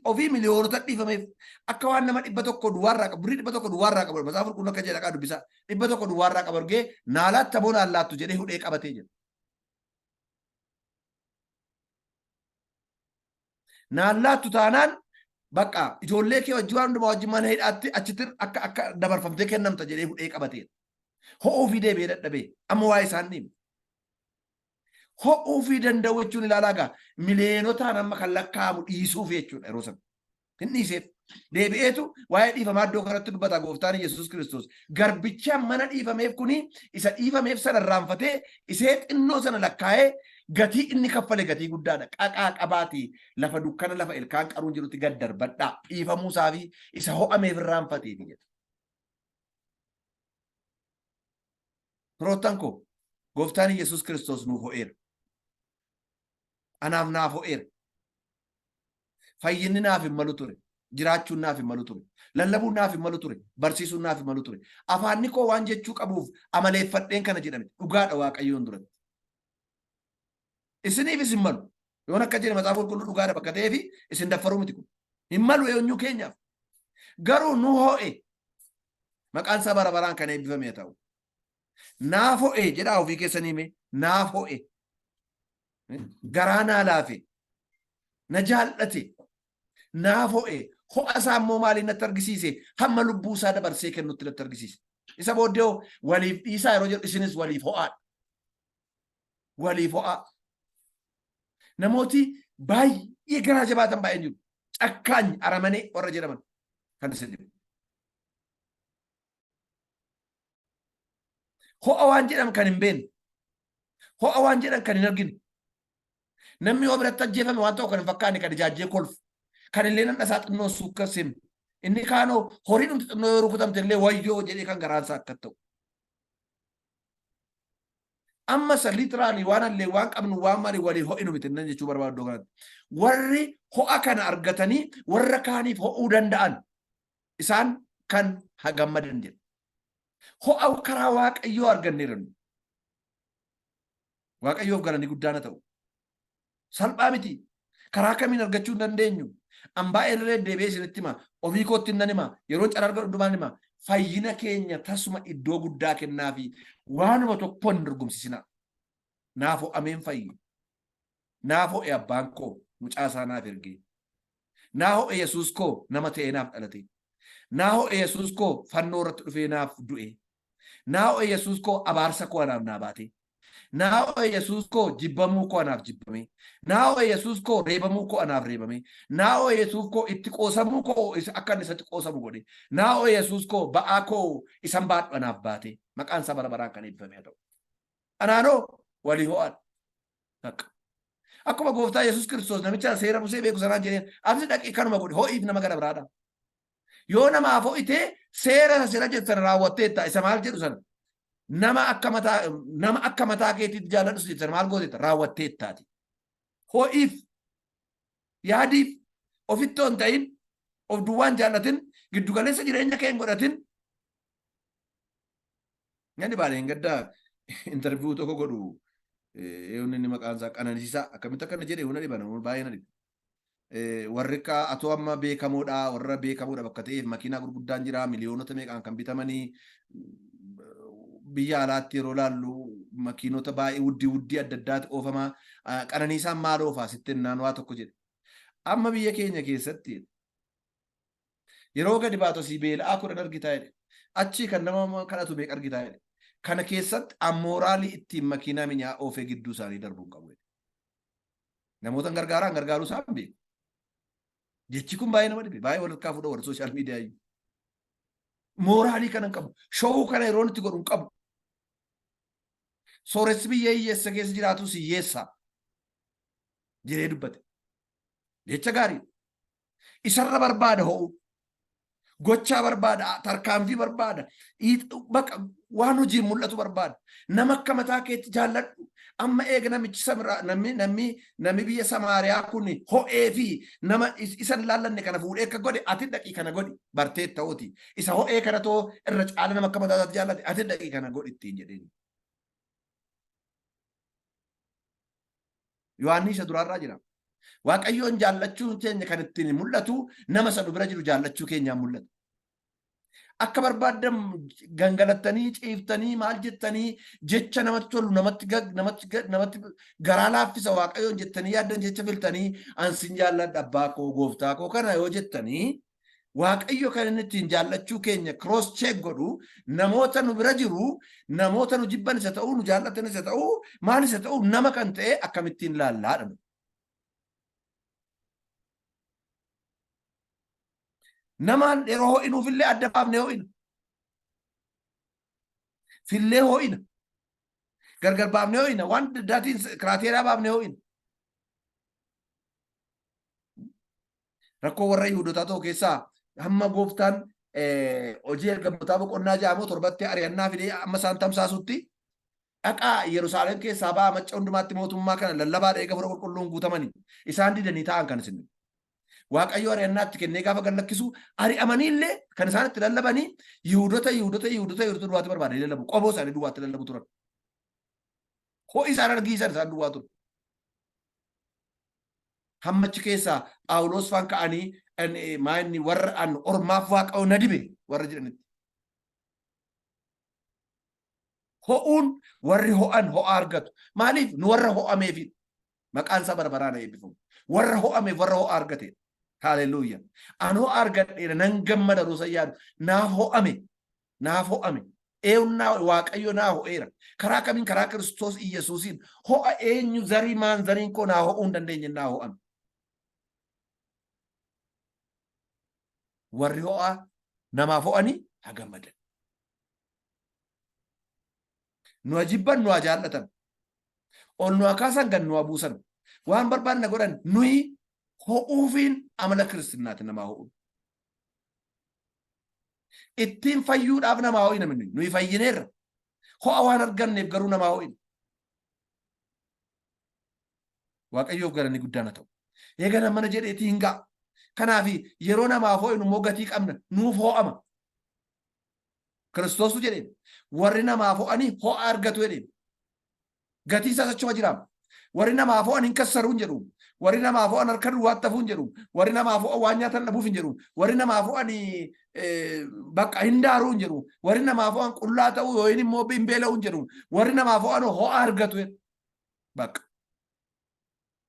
ofii miliyoonota dhiifameef akka waan nama 100 duwwaa irraa qabu, birrii 100 duwwaa irraa qabu, Macaafa Qulqulluu akka jedha dhaqaa dubbisaa, 100 duwwaa irraa qabu argee naa laatta moo naan laattu jedhee hudhee qabatee jira. Naan laattu taanaan bakka ijoollee kee wajjin waan hundumaa wajjin mana hidhaatti achitti akka dabarfamtee kennamta jedhee hudhee qabateera. Ho'uu fi deebi'ee dadhabee amma waa'ee isaan dhiibne. Ho'uu fi danda'u jechuun ilaalaa gaa miliyonotaan amma kan lakkaa'amu dhiisuuf jechuudha yeroo sana. Hin dhiiseef. Deebi'eetu waa'ee dhiifamaa iddoo kanatti dubbata gooftaan Yesuus Kiristoos. Garbicha mana dhiifameef kuni isa dhiifameef sana irraanfatee isee xinnoo sana lakkaa'ee gatii inni kaffale gatii guddaadha. Qaqaa qabaatii lafa dukkana lafa ilkaan qaruun jirutti gad darbadhaa. Dhiifamuu isaa fi isa ho'ameef irraanfateeti jedha. Firoottan koo, gooftaan Yesuus Kiristoos nuuf ho'eera. Anaaf naaf ho'eera. Fayyinni naaf hin malu ture. Jiraachuun naaf hin malu ture. Lallabuun naaf hin malu ture. Barsiisuun naaf hin malu ture. Afaanni koo waan jechuu qabuuf amaleeffadheen kana jedhame. Dhugaadha Waaqayyoon duratti. Isiniifis hin malu. Yoon akka jedhe Macaafa Qulqulluu dhugaadha bakka ta'eefi isin daffaruu miti kun. Hin malu eenyuu keenyaaf. Garuu nu ho'e. Maqaan isaa bara baraan kan eebbifame haa ta'u. Naaf ho'e jedhaa ofii keessanii mee. Naaf ho'e. Garaa naa laafe. Na jaallate. Naaf ho'e. Ho'a isaa immoo maaliin natti argisiise? Hamma lubbuu isaa dabarsee kennutti natti argisiise. Isa booddee hoo waliif dhiisaa yeroo jedhu isinis waliif ho'aadha. Waliif ho'aa. Namooti baay'ee garaa jabaatan baay'een jiru. Cakkaany aramanee warra jedhaman kan isin dhibu. Ho'a waan jedhan kan hin beekne. Ho'a waan jedhan kan hin argine. Namni yoo biratti ajjeefame waan ta'u kan hin fakkaanne kan ijaajjee kolfu. Kan illee nan dhasaa xinnoo suukka sim. Inni kaanoo horii dhumti xinnoo yoo rukutamte illee wayyoo jedhee kan garaan isaa akka ta'u. Amma isa literally waan allee waan qabnu waan marii walii ho'inu miti nan jechuu barbaadu iddoo kanatti. Warri ho'a kana argatanii warra kaaniif ho'uu danda'an isaan kan gammadan jedha. Ho'a karaa Waaqayyoo arganneerra nu. Waaqayyoof galanni guddaan haa ta'u. Salphaa miti. Karaa kamiin argachuu hin dandeenyu? An baay'ee irra deddeebi'ee isinitti hima. Ofii kootti nan hima. Yeroon carraa argadhu hundumaan hima. Fayyina keenya tasuma iddoo guddaa kennaafi waanuma tokkoon hin dorgomsiisinaa. Naaf ho'ameen fayye. Naaf ho'e abbaan koo mucaa isaa naaf ergee. Naa ho'e Yesuus koo nama ta'ee naaf dhalate. Naa ho'e Yesuus koo fannoo irratti dhufee naaf du'e. Naa ho'e Yesuus koo abaarsa koo anaaf naa baate. Naa ho'e Yesuus koo jibbamuu koo anaaf jibbame. Naa ho'e Yesuus koo reebamuu koo anaaf reebame. Naa ho'e Yesuus koo itti qoosamuu koo akka inni isatti qoosamu godhe. Naa ho'e Yesuus koo ba'aa koo isan baadhu anaaf baate. Maqaan isaa bara baraan kan eebbifame haa ta'u. Anaanoo walii ho'aadha. Bakka. Akkuma gooftaa Yesuus Kiristoos namicha seera Musee beeku sanaan jedheen ati dhaqii kanuma godhi ho'iif nama gara biraadha. Yoo namaaf ho'ite seera isa sira jedhu sana raawwatteetta isa maal jedhu sana nama akka mataa nama akka mataa keetiitti jaalladhu jedhu sana maal gooteetta raawwatteettaati. Ho'iif yaadiif ofittoo hin ta'in of duwwaan jaallatin giddugaleessa jireenya kee hin godhatin. Nyaanni baale hin gaddaa interview tokko godhu eenyu inni maqaan isaa Qananiisaa akkamitti akkana jedhe huna dhiba namoonni baay'ee na dhiba. Warri akka atoo amma beekamoodha warra beekamoodha bakka ta'eef makiinaa gurguddaan jira miliyoonota meeqaan kan bitamanii biyya alaatti yeroo laallu makiinota baay'ee wuddii wuddii adda addaati oofama. Qananiisaan maal oofaa sitti ennaan waa tokko jedhe. Amma biyya keenya keessatti yeroo gadi baatu asii beela'aa 10 argitaa jedhe. Achii kan nama kadhatu meeqa argitaa jedhe. Kana keessatti ammooraalii ittiin makiinaa minyaa oofee gidduu isaanii darbuu hin qabu jedhe. Namoota hin gargaaraa hin gargaaruu isaa hin beeku. Jechi kun baay'ee nama dhibe. Baay'ee wal harkaa fuudha warra sooshaal miidiyaa iyyuu. Mooraalii kana hin qabu. Showuu kana yeroo itti godhu hin qabu. Sooressi biyya hiyyeessa keessa jiraatus hiyyeessa jedhee dubbate. Jecha gaarii. Isarra barbaada ho'uu. Gochaa barbaada, tarkaanfii barbaada, bakka waan hojiin mul'atu barbaada. Nama akka mataa keetti jaalladhu. Amma eega namichi Samiraa namni namni namni biyya Samaariyaa kun ho'ee fi nama isa hin laallanne kana fuudhee akka godhe ati dhaqii kana godhi bartee ta'uuti. Isa ho'ee kana too irra caala nama akka mataa isaatti jaallate ati dhaqii kana godhi ittiin jedheen. Yohaannis isa duraarraa jira. Waaqayyoon jaallachuun keenya kan ittiin mul'atu nama isa nu bira jiru jaallachuu keenyaan mul'ata. Akka barbaaddan gangalattanii ciiftanii maal jettanii jecha namatti tolu namatti namatti namatti garaa laaffisa Waaqayyoon jettanii yaaddan jecha filtanii an sin jaalladha abbaa koo gooftaa koo kana yoo jettanii Waaqayyo kan inni ittiin jaallachuu keenya cross check godhu namoota nu bira jiru namoota nu jibban isa ta'uu nu jaallatan isa ta'uu maal isa ta'uu nama kan ta'e akkamittiin laallaadha. Namaan yeroo ho'inuufillee adda baafnee ho'ina. Fillee ho'ina. Gargar baafnee ho'ina. Waan adda addaatiin kiraateeraa baafnee ho'ina. Rakkoo warra Yihuudotaa ta'u keessaa hamma gooftaan hojii ergamootaa boqonnaa ja'amoo torbatti ari'annaa fidee amma isaan tamsaasutti dhaqaa Yerusaalem keessaa ba'aa macca hundumaatti mootummaa kana lallabaa eega Hafuura Qulqulluun guutamanii isaan didanii taa'an kan isin. Waaqayyo ari'annaa itti kennee gaafa gad lakkisu ari'amanii illee kan isaan itti lallabanii Yihuudota Yihuudota Yihuudota Yihuudota duwwaatti barbaadanii lallabu. Qoboo isaanii duwwaatti lallabu turan. Ho'i isaan argiisan isaan duwwaa ture. Hamma achi keessaa Phaawulos faan ka'anii maa inni warra an ormaaf Waaqayyo na dibe warra jedhanitti. Ho'uun warri ho'an ho'a argatu. Maaliif nu warra ho'ameefi maqaan isaa bara baraan eebbifamu. Warra ho'ameef warra ho'a argate. Haaleluyya. An ho'a argadheera nan gammada ruusa yaadu. Naaf ho'ame. Naaf ho'ame. Eewunnaa Waaqayyo naa ho'eera. Karaa kamiin karaa Kiristoos Iyyasuusiin ho'a eenyu zarii maan zariin koo naa ho'uu hin dandeenye naa ho'ame. Warri ho'a namaaf ho'anii haa gammadan. Nu haa jibban nu haa jaallatan. Ol nu haa kaasan gad nu haa buusan. Waan barbaadna godhan nuyi ho'uufiin amala kiristinnaati namaa ho'uun. Ittiin fayyuudhaaf namaa ho'ina nuyi. Nuyi fayyineerra. Ho'a waan arganneef garuu namaa ho'ina. Waaqayyoof galanni guddaan haa ta'u. Eega mana jedheetii hin ga'a. Kanaaf yeroo namaaf ho'inu immoo gatii qabna. Nuuf ho'ama. Kiristoostu jedhe warri namaaf ho'anii ho'a argatu jedhe. Gatii isaas achuma jira. Warri namaaf ho'an hin kassaruu hin jedhu. Warri namaaf ho'an harka duwwaatti hafuu hin jedhu. Warri namaaf ho'an waan nyaatan dhabuuf hin jedhu. Warri namaaf ho'an bakka hin daaruu hin jedhu. Warri namaaf ho'an qullaa ta'uu yookiin immoo hin beela'uu hin jedhu. Warri namaaf ho'an ho'a argatu jedhu. Bakka.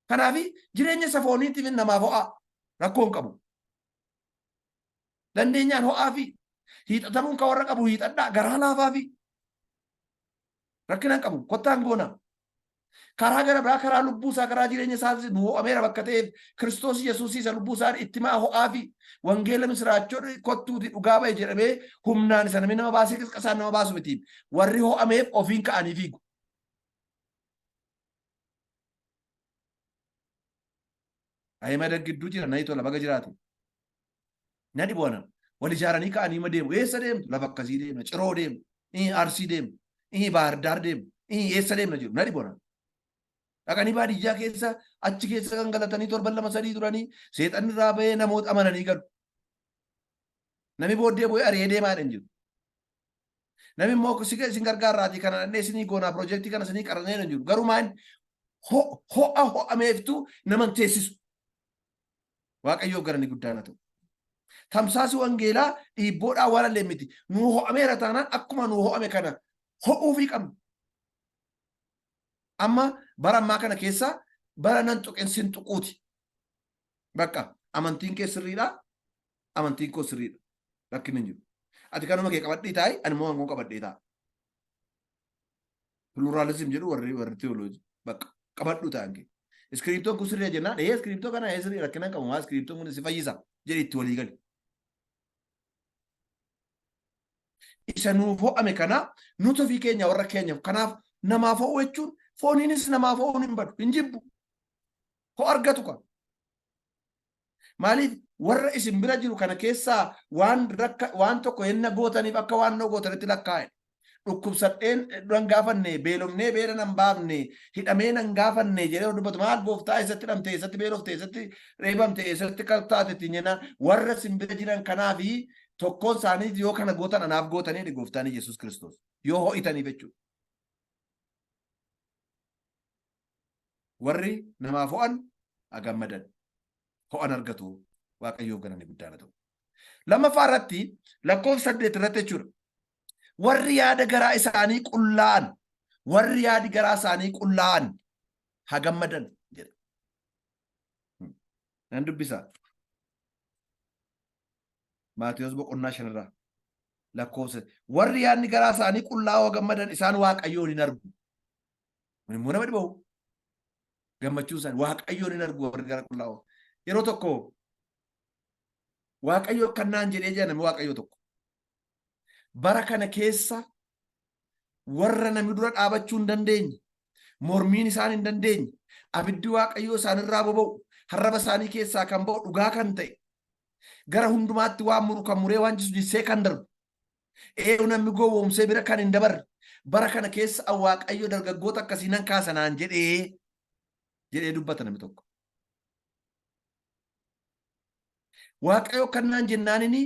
Kanaaf jireenya isa fooniitiif namaaf ho'aa rakkoo hin qabu. Dandeenyaan ho'aa fi hiixatamuun kan warra qabu hiixadhaa garaa laafaa fi rakkina hin qabu kottaan goona. Karaa gara biraa karaa lubbuu isaa karaa jireenya isaa nu ho'ameera bakka ta'eef Kiristoos Yesuus isa lubbuu isaa itti maa ho'aa fi wangeela misiraachoo kottuuti dhugaa ba'e jedhamee humnaan isa namni nama baasee qisqasaan nama baasu miti. Warri ho'ameef ofiin ka'anii fiigu. Ahimada gidduu jira nayi tola baga jiraate. Na dhibu ana. Wal ijaaranii ka'anii ma deemu. Eessa deemtu? Lafa akkasii deemna. Ciroo deemna. Arsii deemna. Baahirdaar deemna. Eessa deemna jedhu. Na dhibu ana. Dhaqanii baadiyyaa keessa achi keessa gangalatanii torban lama sadii turanii seexanni irraa bahee namoota amananii galu. Namni booddee bu'ee ari'ee deemaa hin jiru. Namni immoo isin gargaarraatii kana dhannee isinii goonaa piroojeektii kana isinii qarannee hin jiru. Garuu maal ho'a ho'ameeftu nama hin teessisu. Waaqayyoof galanni guddaan haa ta'u. Tamsaasi wangeelaa dhiibboodhaan waan illee miti. Nuu ho'ameera taanaan akkuma nuu ho'ame kana ho'uufii qabna. Amma bara ammaa kana keessa bara nan tuqin sin tuquuti. Bakka amantiin kee sirriidha. Amantiin koo sirriidha. Rakkinni hin jiru. Ati kanuma kee qabadhii taa'i ani immoo kan koo qabadhee taa'a. Pluralism jedhu warri warri theology bakka qabadhu ta'an kee. Iskiriiptoon kun sirriidha jennaan ee iskiriiptoo kana ee sirrii rakkina hin qabu maa iskiriiptoon kun si fayyisa jedhi itti walii gali. Isa nuuf ho'ame kana nuti ofii keenya warra keenyaaf kanaaf namaaf ho'u jechuun fooniinis namaaf ho'uun hin badu hin jibbu. Ho'a argatu kan. Maaliif warra isin bira jiru kana keessaa waan rakka waan tokko henna gootaniif akka waan noo gootanitti lakkaa'e. Dhukkubsadheen nan gaafanne, beelofnee beela nan baafne, hidhamee nan gaafanne jedhee dubbatu maal gooftaa eessatti hidhamte, eessatti beelofte, eessatti reebamte, eessatti kan taate ittiin jennaan warra isin bira jiran kanaafi tokkoon isaanii yoo kana gootan anaaf gootanii gooftaan Yesuus Kiristoos yoo ho'itaniif jechuudha. Warri namaaf ho'an haa gammadan. Ho'an argatu. Waaqayyoof galanni guddaan haa ta'u. Lammaffaa irratti lakkoofsa 8 irratti jechuudha. Warri yaada garaa isaanii qullaa'an, warri yaadi garaa isaanii qullaa'an haa gammadan jedha. Nan dubbisa. Maatiyos boqonnaa shanirraa lakkoofsa. Warri yaadni garaa isaanii qullaa'oo gammadan isaan Waaqayyoon hin argu. Kun immoo nama dhibahu. Gammachuun isaanii Waaqayyoon hin argu warri gara qullaa'oo. Yeroo tokko Waaqayyo akkan naan jedhee jira namni Waaqayyo tokko. Bara kana keessa warra namni dura dhaabachuu hin dandeenye, mormiin isaan hin dandeenye, abiddi Waaqayyoo isaanirraa boba'u, harraba isaanii keessaa kan ba'u dhugaa kan ta'e, gara hundumaatti waan muru kan muree waan jisu jissee kan darbu, eeyu namni gowwoomsee bira kan hin dabarre, bara kana keessa Waaqayyo dargaggoota akkasii nan kaasa naan jedhee jedhee dubbata namni tokko. Waaqayyo kan naan jennaanini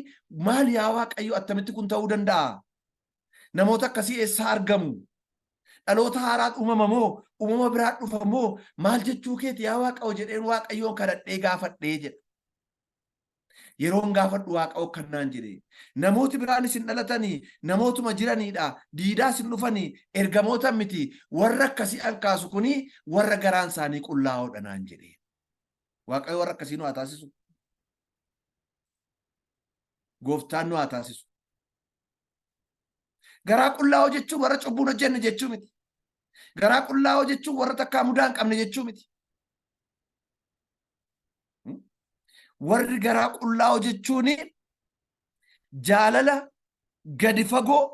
maal yaa Waaqayyo attamitti kun ta'uu danda'a? Namoota akkasii eessaa argamu? Dhaloota haaraan uumama moo uumama biraa dhufa moo maal jechuu keeti yaa Waaqayyo jedheen Waaqayyoon kadhadhee gaafadhee jedha. Yeroon gaafadhu Waaqayyo kan naan jedhe. Namooti biraanis hin dhalatanii namootuma jiraniidha diidaas hin dhufanii ergamoota miti warra akkasii an kaasu kuni warra garaan isaanii qullaa'oodha naan jedhe. Waaqayyo warra akkasii nu haa taasisu. Gooftaan nu haa taasisu. Garaa qullaa'oo jechuun warra cubbuun hojjenne jechuu miti. Garaa qullaa'oo jechuun warra takkaa mudaa hin qabne jechuu miti. Warri garaa qullaa'oo jechuun jaalala gadi fagoo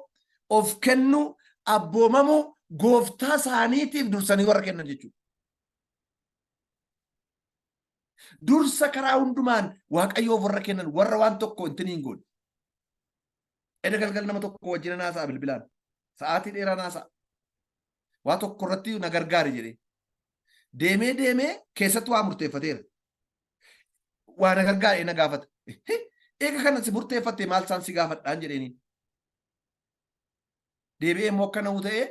of kennuu abboomamuu gooftaa isaaniitiif dursanii warra kennan jechuudha. Dursa karaa hundumaan Waaqayyoof warra kennan warra waan tokko intin hin goone. Eda galgal nama tokko wajjin naasa'a bilbilaan. Sa'aatii dheeraa naasa'a. Waa tokko irratti na gargaari jedhee. Deemee deemee keessatti waa murteeffateera. Waa na gargaari na gaafata. Eega kana si murteeffatte maal isaan si gaafadhaan jedheeni. Deebi'ee immoo akka na'u ta'ee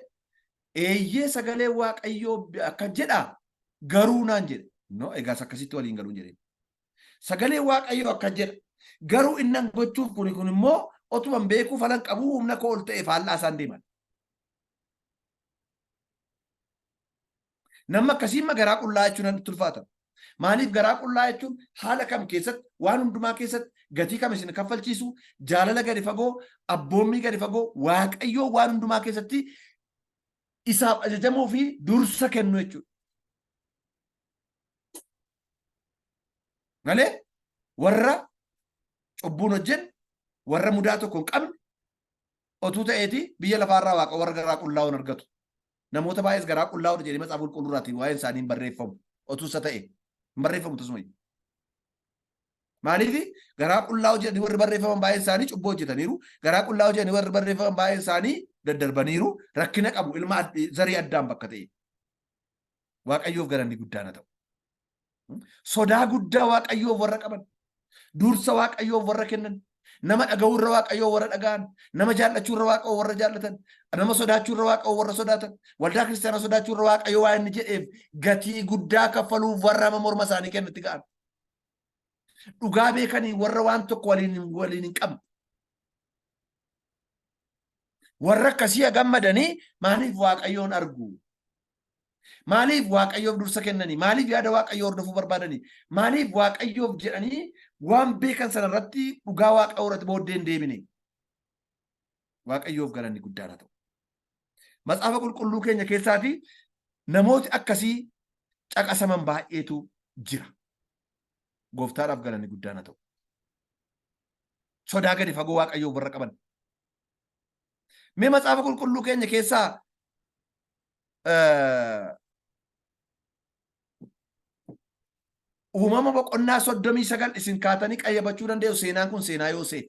eeyyee sagalee Waaqayyoo akka jedha garuu naan jedhe. No egaas akkasitti waliin galuun jedheen. Sagalee Waaqayyoo akka jedha garuu innan gochuuf kuni kun immoo otuman beekuu falan qabuu humna koo ol ta'e faallaa isaan deeman. Namni akkasii imma garaa qullaa jechuun natti ulfaata. Maaliif garaa qullaa jechuun haala kam keessatti waan hundumaa keessatti gatii kam isin kaffalchiisu jaalala gadi fagoo abboommii gadi fagoo waaqayyoo waan hundumaa keessatti isaaf ajajamuu fi dursa kennu jechuudha. Malee warra cubbuun hojjenne warra mudaa tokko hin qabne otuu ta'eeti biyya lafaarraa waaqa warra garaa qullaa'uun argatu. Namoota baay'ees garaa qullaa'uudha jedhee macaafa qulqulluurraatiin waa'een isaanii hin barreeffamu. Otuu isa ta'e hin barreeffamu tasumayyuu. Maaliif garaa qullaa'uu jedhanii warri barreeffaman baay'een isaanii cubbuu hojjetaniiru. Garaa qullaa'uu jedhanii warri barreeffaman baay'een isaanii daddarbaniiru. Rakkina qabu ilma zarii addaan bakka ta'e. Waaqayyoof galanni guddaan haa ta'u. Sodaa guddaa Waaqayyoof warra qaban, dursa Waaqayyoof warra kennan, nama dhaga'uu irra Waaqayyoo warra dhaga'an, nama jaallachuu irra Waaqayyoo warra jaallatan, nama sodaachuu irra Waaqayyoo warra sodaatan, waldaa kiristaanaa sodaachuu irra Waaqayyoo waa inni jedheef gatii guddaa kaffaluuf warra nama morma isaanii kennutti ga'an. Dhugaa beekanii warra waan tokko waliin waliin hin qabne. Warra akkasii gammadanii maaliif Waaqayyoon argu? Maaliif Waaqayyoof dursa kennanii? Maaliif yaada Waaqayyoo hordofuu barbaadanii? Maaliif Waaqayyoof jedhanii waan beekan sana irratti dhugaa Waaqayyoo irratti booddee hin deebine? Waaqayyoof galanni guddaan haa ta'u. Macaafa qulqulluu keenya keessaati namooti akkasii caqasaman baay'eetu jira. Gooftaadhaaf galanni guddaan haa ta'u. Sodaa gadi fagoo Waaqayyoof warra qaban. Mee macaafa qulqulluu keenya keessaa Uumama boqonnaa 39 isin kaatanii qayyabachuu dandeessu. Seenaan kun seenaa Yooseef.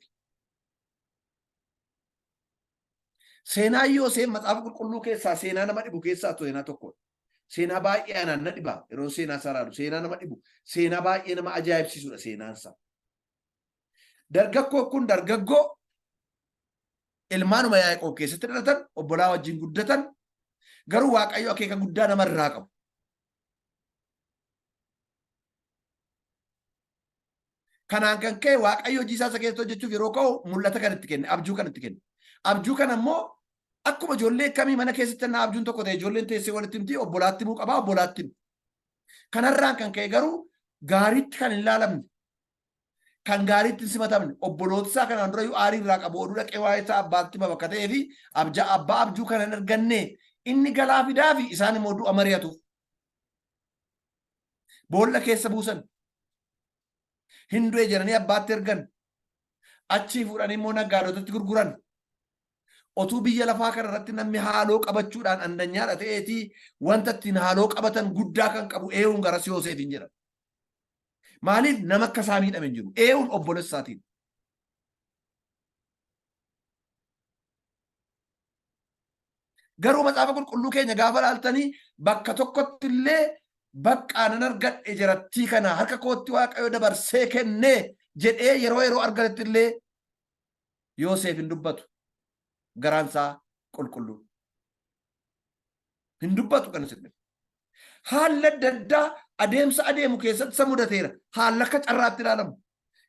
Seenaa Yooseef macaafa qulqulluu keessaa seenaa nama dhibu keessaa seenaa tokkodha. Seenaa baay'ee anaan na dhiba yeroo seenaa isaa ilaalu. Seenaa nama dhibu, seenaa baay'ee nama ajaa'ibsiisudha seenaan isaa. Dargaggoo kun dargaggoo ilmaanuma Yaaqoob keessatti dhalatan, obbolaa wajjin guddatan, garuu Waaqayyo akeeka guddaa namarraa qabu. Kanaan kan ka'e Waaqayyo hojii isaa isa keessatti hojjechuuf yeroo ka'u mul'ata kan itti kenne, abjuu kan itti kenne. Abjuu kana immoo akkuma ijoollee kamii mana keessatti na abjuun tokko ta'e ijoolleen teessee walitti himti, obbolaatti himuu qabaa, obbolaatti himu. Kanarraan kan ka'e garuu gaariitti kan hin ilaalamne, kan gaariitti hin simatamne, obboloota isaa kanaan dura iyyuu aarii irraa qabu oduu dhaqee waa'ee isaa abbaatti hima bakka ta'ee fi abbaa abjuu kana hin arganne inni galaa fidaa fi isaan immoo du'a mari'atuuf. Boolla keessa buusan. Hin du'e jedhanii abbaatti ergan. Achii fuudhanii immoo naggaadotatti gurguran. Otuu biyya lafaa kana irratti namni haaloo qabachuudhaan andanyaadha ta'eetii wanta ittiin haaloo qabatan guddaa kan qabu eewuun garas Yooseefiin jedhan. Maaliif nama akka isaa miidhame hin jiru. Eewuun obboleessa isaatiin. Garuu macaafa qulqulluu keenya gaafa ilaaltanii bakka tokkotti illee baqqaa nan argadhe jarattii kana harka kootti Waaqayyo dabarsee kenne jedhee yeroo yeroo argatetti illee Yoseef hin dubbatu. Garaan isaa qulqulluu. Hin dubbatu kan isin. Haalli adda addaa adeemsa adeemu keessatti isa mudateera. Haalli akka carraatti ilaalamu.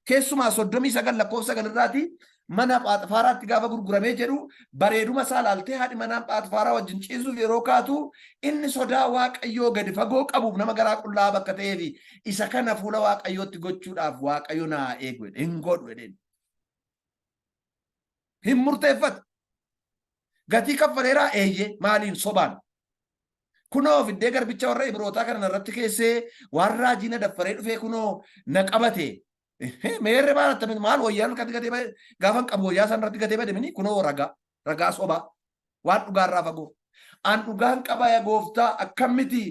Keessumaa 39 lakkoofsa 9 irraati mana Phaaxifaaraatti gaafa gurguramee jedhu bareeduma isaa ilaaltee haadhi manaa Phaaxifaaraa wajjin ciisuuf yeroo kaatu inni sodaa Waaqayyoo gadi fagoo qabuuf nama garaa qullaa bakka ta'eef isa kana fuula Waaqayyootti gochuudhaaf Waaqayyo naa eegu jedhe. Hin godhu jedheen. Hin murteeffatu. Gatii kaffaleeraa eeyyee maaliin sobaan. Kunoo fiddee garbicha warra Ibrootaa kana narratti keessee waan raajii na daffaree dhufee kunoo na qabate. Meerre maal attamitti maal wayyaan harkatti gatee bade gaafan qabu wayyaa isaan irratti gatee bade mini kunoo ragaa ragaa sobaa waan dhugaarraa fagoo. An dhugaan qaba ya gooftaa akkam miti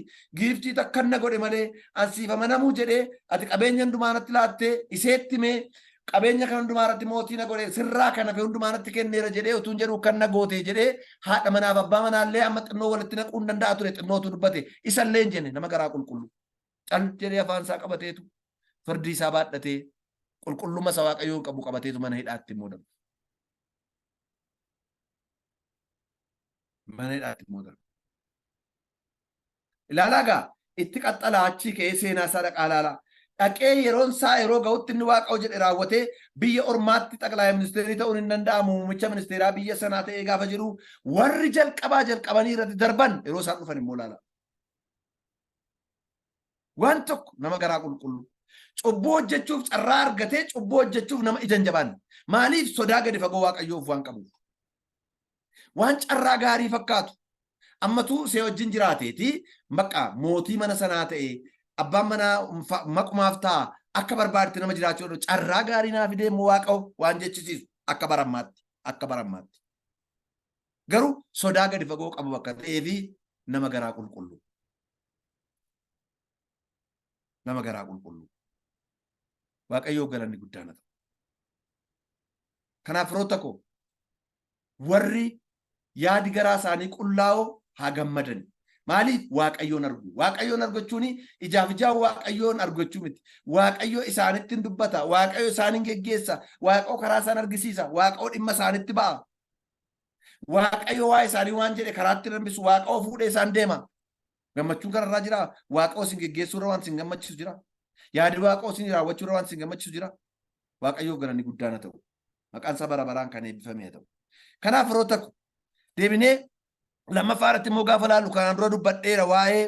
giiftii takkan na godhe malee an siif amanamuu jedhee ati qabeenya hundumaa natti laattee iseetti mee qabeenya kan hundumaa irratti mootii na godhe sirraa kan hafe hundumaa natti kenneera jedhee utuun jedhuu kan na goote jedhee haadha manaaf abbaa manaallee amma xinnoo walitti naquu hin danda'a ture xinnootu dubbate isallee hin jenne nama garaa qulqulluu cal jedhee afaan isaa qabateetu firdii isaa baadhatee qulqullummaa isa waaqayyoon qabu qabateetu mana hidhaatti immoo darbe. Mana hidhaatti immoo darbe. Ilaalaa gaa itti qaxxalaa achii ka'ee seenaa isaa dhaqaa ilaalaa. Dhaqee yeroon isaa yeroo ga'utti inni waaqa jedhe raawwatee biyya ormaatti xaqlaay ministeerii ta'uun hin danda'amu muummicha ministeeraa biyya sanaa ta'ee gaafa jedhu warri jalqabaa jalqabanii irratti darban yeroo isaan dhufan immoo ilaala. Waan tokko nama garaa qulqulluu. Cubbuu hojjechuuf carraa argatee cubbuu hojjechuuf nama ija hin jabaanne. Maaliif sodaa gadi fagoo waaqayyoof waan qabuuf. Waan carraa gaarii fakkaatu. Ammatuu see wajjin jiraateeti bakka mootii mana sanaa ta'e abbaan manaa maqumaaf ta'a akka barbaadetti nama jiraachuu danda'u carraa gaarii naa fidee immoo waaqa waan jechisiisu akka barammaatti akka barammaatti. Garuu sodaa gadi fagoo qabu bakka ta'ee fi nama garaa qulqulluu. Nama garaa qulqulluu. Waaqayyoo galanni guddaan haa ta'u. Kanaaf firoota koo warri yaadi garaa isaanii qullaa'oo haa gammadan. Maaliif Waaqayyoon argu? Waaqayyoon argachuun ijaaf ijaan Waaqayyoon argachuu miti. Waaqayyo isaanitti hin dubbata. Waaqayyo isaan hin geggeessa. Waaqayyo karaa isaan argisiisa. Waaqayyo dhimma isaanitti ba'a. Waaqayyo waa isaanii waan jedhe karaatti hambisu. Waaqayyo fuudhee isaan deema. Gammachuun kanarraa jira. Waaqayyo isin geggeessuurra waan isin gammachiisu jira. Yaadi Waaqayyo isin raawwachuurra waan isin gammachiisu jira. Waaqayyoof galanni guddaan haa ta'u. Maqaan isaa bara baraan kan eebbifame haa ta'u. Kanaaf firoota ko deebinee lammaffaa irratti immoo gaafa laallu kanaan dura dubbadheera waa'ee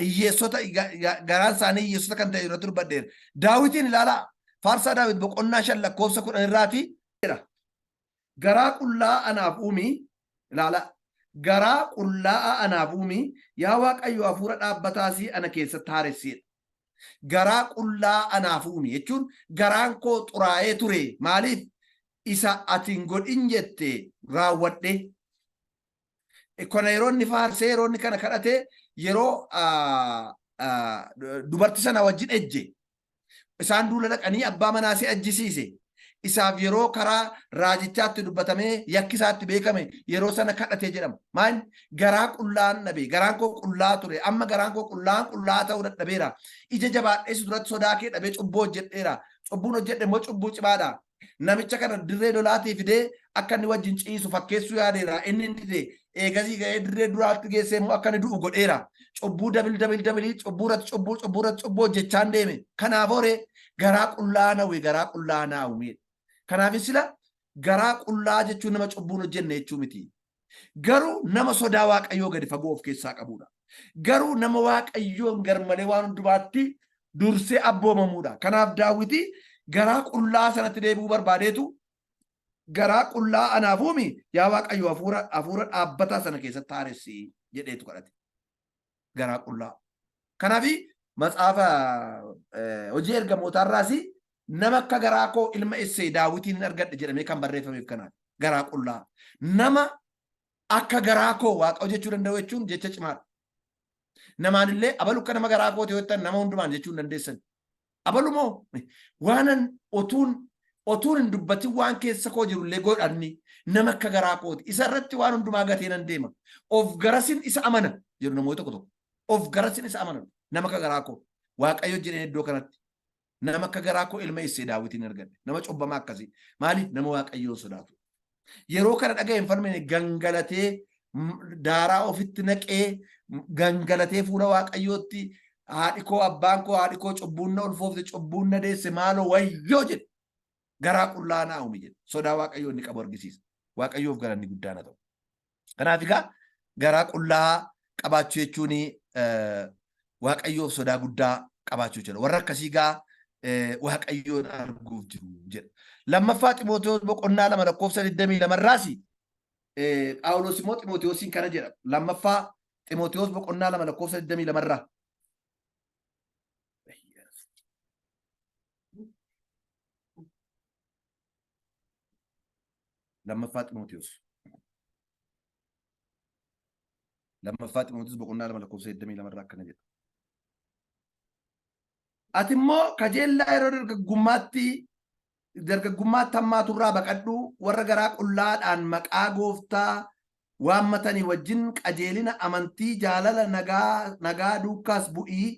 hiyyeessota garaan isaanii hiyyeessota kan ta'e irratti dubbadheera. Daawitiin ilaalaa Faarsaa Daawit boqonnaa 5 lakkoofsa 10 irraati jedha. Garaa qullaa'aa anaaf uumi ilaalaa. Garaa qullaa'aa anaaf uumi yaa Waaqayyo hafuura dhaabbataasii ana keessatti haaressi jedha. Garaa qullaa anaaf uumi jechuun garaan koo xuraa'ee ture maaliif isa ati hin godhin jette raawwadhe. Kana yeroo inni faarsee yeroo inni kana kadhate yeroo dubarti sana wajjin ejje Isaan duula dhaqanii abbaa manaa si ajjisiise. Isaaf yeroo karaa raajichaatti dubbatamee yakki isaatti beekame yeroo sana kadhatee jedhama. Maal garaa qullaan dhabe garaan koo qullaa ture amma garaan koo qullaan qullaa ta'uu dadhabeera. Ija jabaadhee si duratti sodaa kee dhabee cubbuu hojjedheera. Cubbuun hojjedhe immoo cubbuu cimaadha. Namicha kana dirree lolaatii fidee akka inni wajjin ciisu fakkeessuu yaadeera. Inni hin dide. Eegasii ga'ee dirree duraatti geessee immoo akka inni du'u godheera. Cubbuu dabil dabil dabilii cubbuu irratti cubbuu cubbuu irratti cubbuu hojjechaan deeme. Kanaaf horee garaa qullaa nawwe garaa qullaa naawwe. Kanaaf sila garaa qullaa jechuun nama cubbuun hojjenne jechuu miti. Garuu nama sodaa Waaqayyoo gadi fagoo of keessaa qabudha. Garuu nama Waaqayyoon garmalee waan hundumaatti dursee abboomamuudha. Kanaaf Daawiti garaa qullaa sanatti deebi'uu barbaadeetu garaa qullaa anaaf uumi yaa Waaqayyo hafuura hafuura dhaabbataa sana keessatti haaressi jedheetu kadhate. Garaa qullaa. Kanaaf matsaafa hojii ergamootaarraas nama akka garaa koo ilma Essee Daawitiin hin argadhe jedhamee kan barreeffameef kanaaf garaa qullaa. Nama akka garaa koo waaqa hojjechuu danda'u jechuun jecha cimaadha. Namaan illee abalu akka nama garaa kooti yoo jettan nama hundumaan jechuu hin dandeessan. Abalu moo waanan otuun otuun hin dubbatin waan keessa koo jiru illee godhanni nama akka garaa kooti. Isa irratti waan hundumaa gatee nan deema. Of garasin isa amana jedhu namoota tokko tokko. Of garasin isa amana nama akka garaa koo. Waaqayyo jedheen iddoo kanatti nama akka garaa koo ilma Essee Daawitiin argadhe. Nama cubbamaa akkasii. Maaliif nama Waaqayyoon sodaatu. Yeroo kana dhaga'e hin falmine gangalatee daaraa ofitti naqee gangalatee fuula Waaqayyootti haadhi koo abbaan koo haadhi koo cubbuun na ulfoofte cubbuun na deesse maaloo wayyoo jedhe. Garaa qullaa naa uumi jedhe. Sodaa Waaqayyoo inni qabu argisiisa. Waaqayyoof galanni guddaan haa ta'u. Kanaaf egaa garaa qullaa qabaachuu jechuun Waaqayyoof sodaa guddaa qabaachuu jechuudha. Warra akkasii egaa Waaqayyoon arguuf jiru jedha. Lammaffaa Ximootewoos boqonnaa 2 lakkoofsa 22 irraas Phaawulos immoo Ximootewoosiin kana jedha. Lammaffaa Ximootewoos boqonnaa 2 lakkoofsa 22 irraa. Lammaffaa Ximootiyoos. Lammaffaa Ximootiyoos boqonnaa 2 lakkoofsa 22 irraa akkana jedha. Ati immoo kajeellaa yeroo dargaggummaatti dargaggummaatti hammaatu irraa baqadhu warra garaa qullaadhaan maqaa gooftaa waammatanii wajjin qajeelina amantii jaalala nagaa nagaa duukaas bu'ii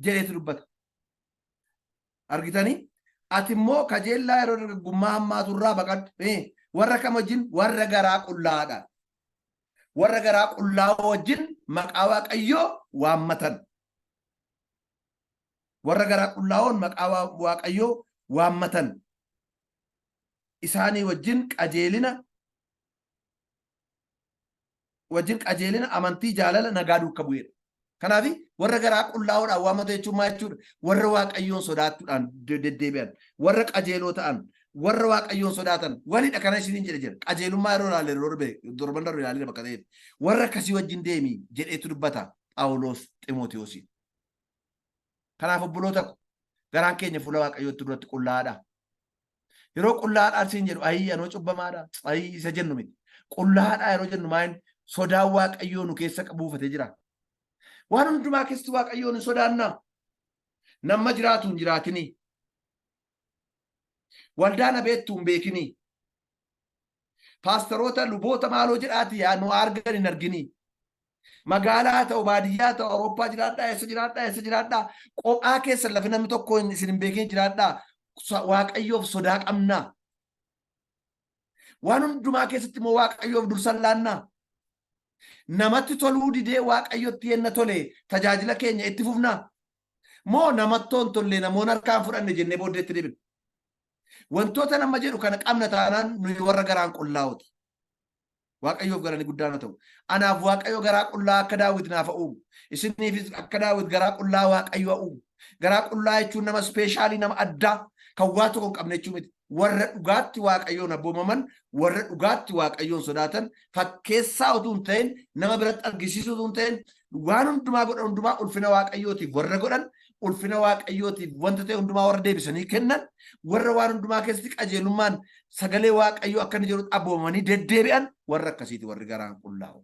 jedheetu dubbata. Argitanii? Ati immoo kajeellaa yeroo dargaggummaa hammaatu irraa baqadhu. Warra kam wajjin? Warra garaa qullaa'aadhaan. Warra garaa qullaa'oo wajjin maqaa Waaqayyoo waammatan. Warra garaa qullaa'oon maqaa Waaqayyoo waammatan. Isaanii wajjin qajeelina wajjin qajeelina amantii jaalala nagaa duuka bu'eedha. Kanaaf warra garaa qullaa'oodhaan waammata jechuun maal jechuudha? Warra Waaqayyoon sodaachuudhaan deddeebi'an, warra qajeeloo ta'an, warra Waaqayyoon sodaatan walidha kana isiniin jedhe jira. Qajeelummaa yeroo ilaalle yeroo darbe torban darbe ilaalle bakka ta'eef warra akkasii wajjin deemi jedheetu dubbata Phaawulos Ximootiyoosiin. Kanaaf obboloota ko garaan keenya fuula Waaqayyootti duratti qullaa'aadha. Yeroo qullaadhaa siin jedhu ayii anoo cubbamaadha ayii isa jennu miti. Qullaadhaa yeroo jennu maal sodaan Waaqayyoo nu keessa buufatee jira. Waan hundumaa keessatti Waaqayyoon hin sodaannaa. Nama jiraatu hin jiraatinii. Waldaa na beektu hin beekinii. Paastaroota luboota maaloo jedhaati yaa nu argan hin arginii. Magaalaa haa ta'u baadiyyaa haa ta'u Awurooppaa jiraadhaa eessa jiraadhaa eessa jiraadhaa qophaa keessan lafi namni tokko isin hin beekin jiraadhaa Waaqayyoof sodaa qabnaa. Waan hundumaa keessatti immoo Waaqayyoof dursan laannaa. Namatti toluu didee Waaqayyotti yenna tole tajaajila keenya itti fufnaa. Moo namattoo hin tolle namoonni harkaan fudhanne jennee booddeetti deebina. Wantoota nama jedhu kana qabna taanaan nuyi warra garaan qullaa'ooti. Waaqayyoof galanni guddaan haa ta'u. Anaaf Waaqayyo garaa qullaa akka Daawit naaf haa uumu. Isiniifis akka Daawit garaa qullaa Waaqayyo haa uumu. Garaa qullaa jechuun nama ispeeshaalii nama addaa kan waa tokko hin qabne jechuu miti. Warra dhugaatti Waaqayyoon abboomaman, warra dhugaatti Waaqayyoon sodaatan, fakkeessaa utuu hin ta'in, nama biratti argisiisuu utuu hin ta'in, waan hundumaa godhan hundumaa ulfina Waaqayyootiif warra godhan, ulfina Waaqayyootiif wanta ta'e hundumaa warra deebisanii kennan, warra waan hundumaa keessatti qajeelummaan sagalee Waaqayyoo akka inni jedhutti abboomamanii deddeebi'an warra akkasiiti warri garaan qullaa'u.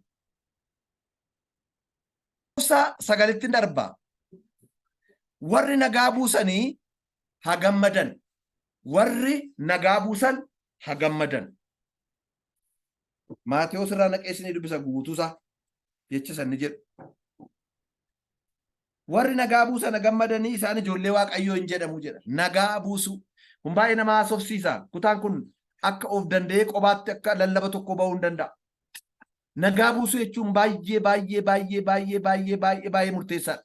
Lakkoofsa sagalitti darba. Warri nagaa buusanii haa gammadan. Warri nagaa buusan haa gammadan. Maatewos irraa naqee isinii dubbisa guutuusaa jecha sanni jedhu. Warri nagaa buusan gammadanii isaan ijoollee Waaqayyoo hin jedhamu jedha. Nagaa buusuu. Kun baay'ee nama haasofsiisa. Kutaan kun akka of danda'ee qobaatti akka lallaba tokko ba'uu hin danda'a. Nagaa buusuu jechuun baay'ee baay'ee baay'ee baay'ee baay'ee baay'ee baay'ee murteessaadha.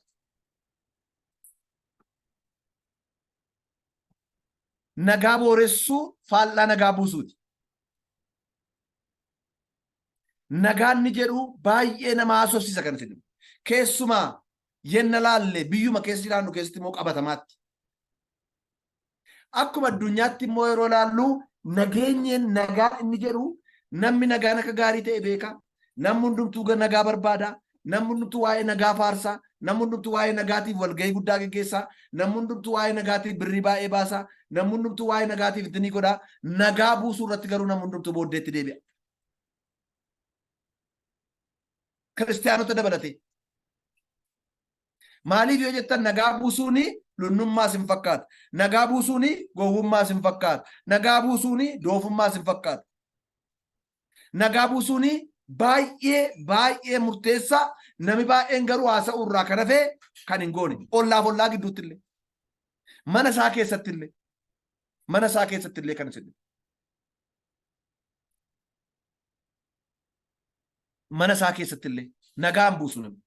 Nagaa booressuu faallaa nagaa buusuuti. Nagaan ni jedhu baay'ee nama haasofsiisa kan isin. Keessumaa yenna laalle biyyuma keessa jiraannu keessatti immoo qabatamaatti. Akkuma addunyaatti immoo yeroo laallu nageenyeen nagaa inni jedhu namni nagaan akka gaarii ta'e beeka. Namni hundumtuu nagaa barbaada. Namni hundumtuu waa'ee nagaa faarsa. Namni hundumtuu waa'ee nagaatiif walgahii guddaa geggeessa. Namni hundumtuu waa'ee nagaatiif birrii baay'ee baasa. Namni hundumtuu waa'ee nagaatiif itti ni godha. Nagaa buusuu irratti garuu namni hundumtuu booddeetti deebi'a. Kiristiyaanota dabalatee. Maaliif yoo jettan nagaa buusuun lunnummaas hin fakkaatu. Nagaa buusuun gowwummaas hin fakkaatu. Nagaa buusuun doofummaas hin fakkaatu. Nagaa buusuun baay'ee baay'ee murteessaa nami baay'een garuu haasa'uu irraa kan hafe kan hin goone. Ollaaf ollaa gidduutti illee. Mana isaa keessatti illee. Mana isaa keessatti illee kan isin. Mana isaa keessatti illee nagaan buusu namni.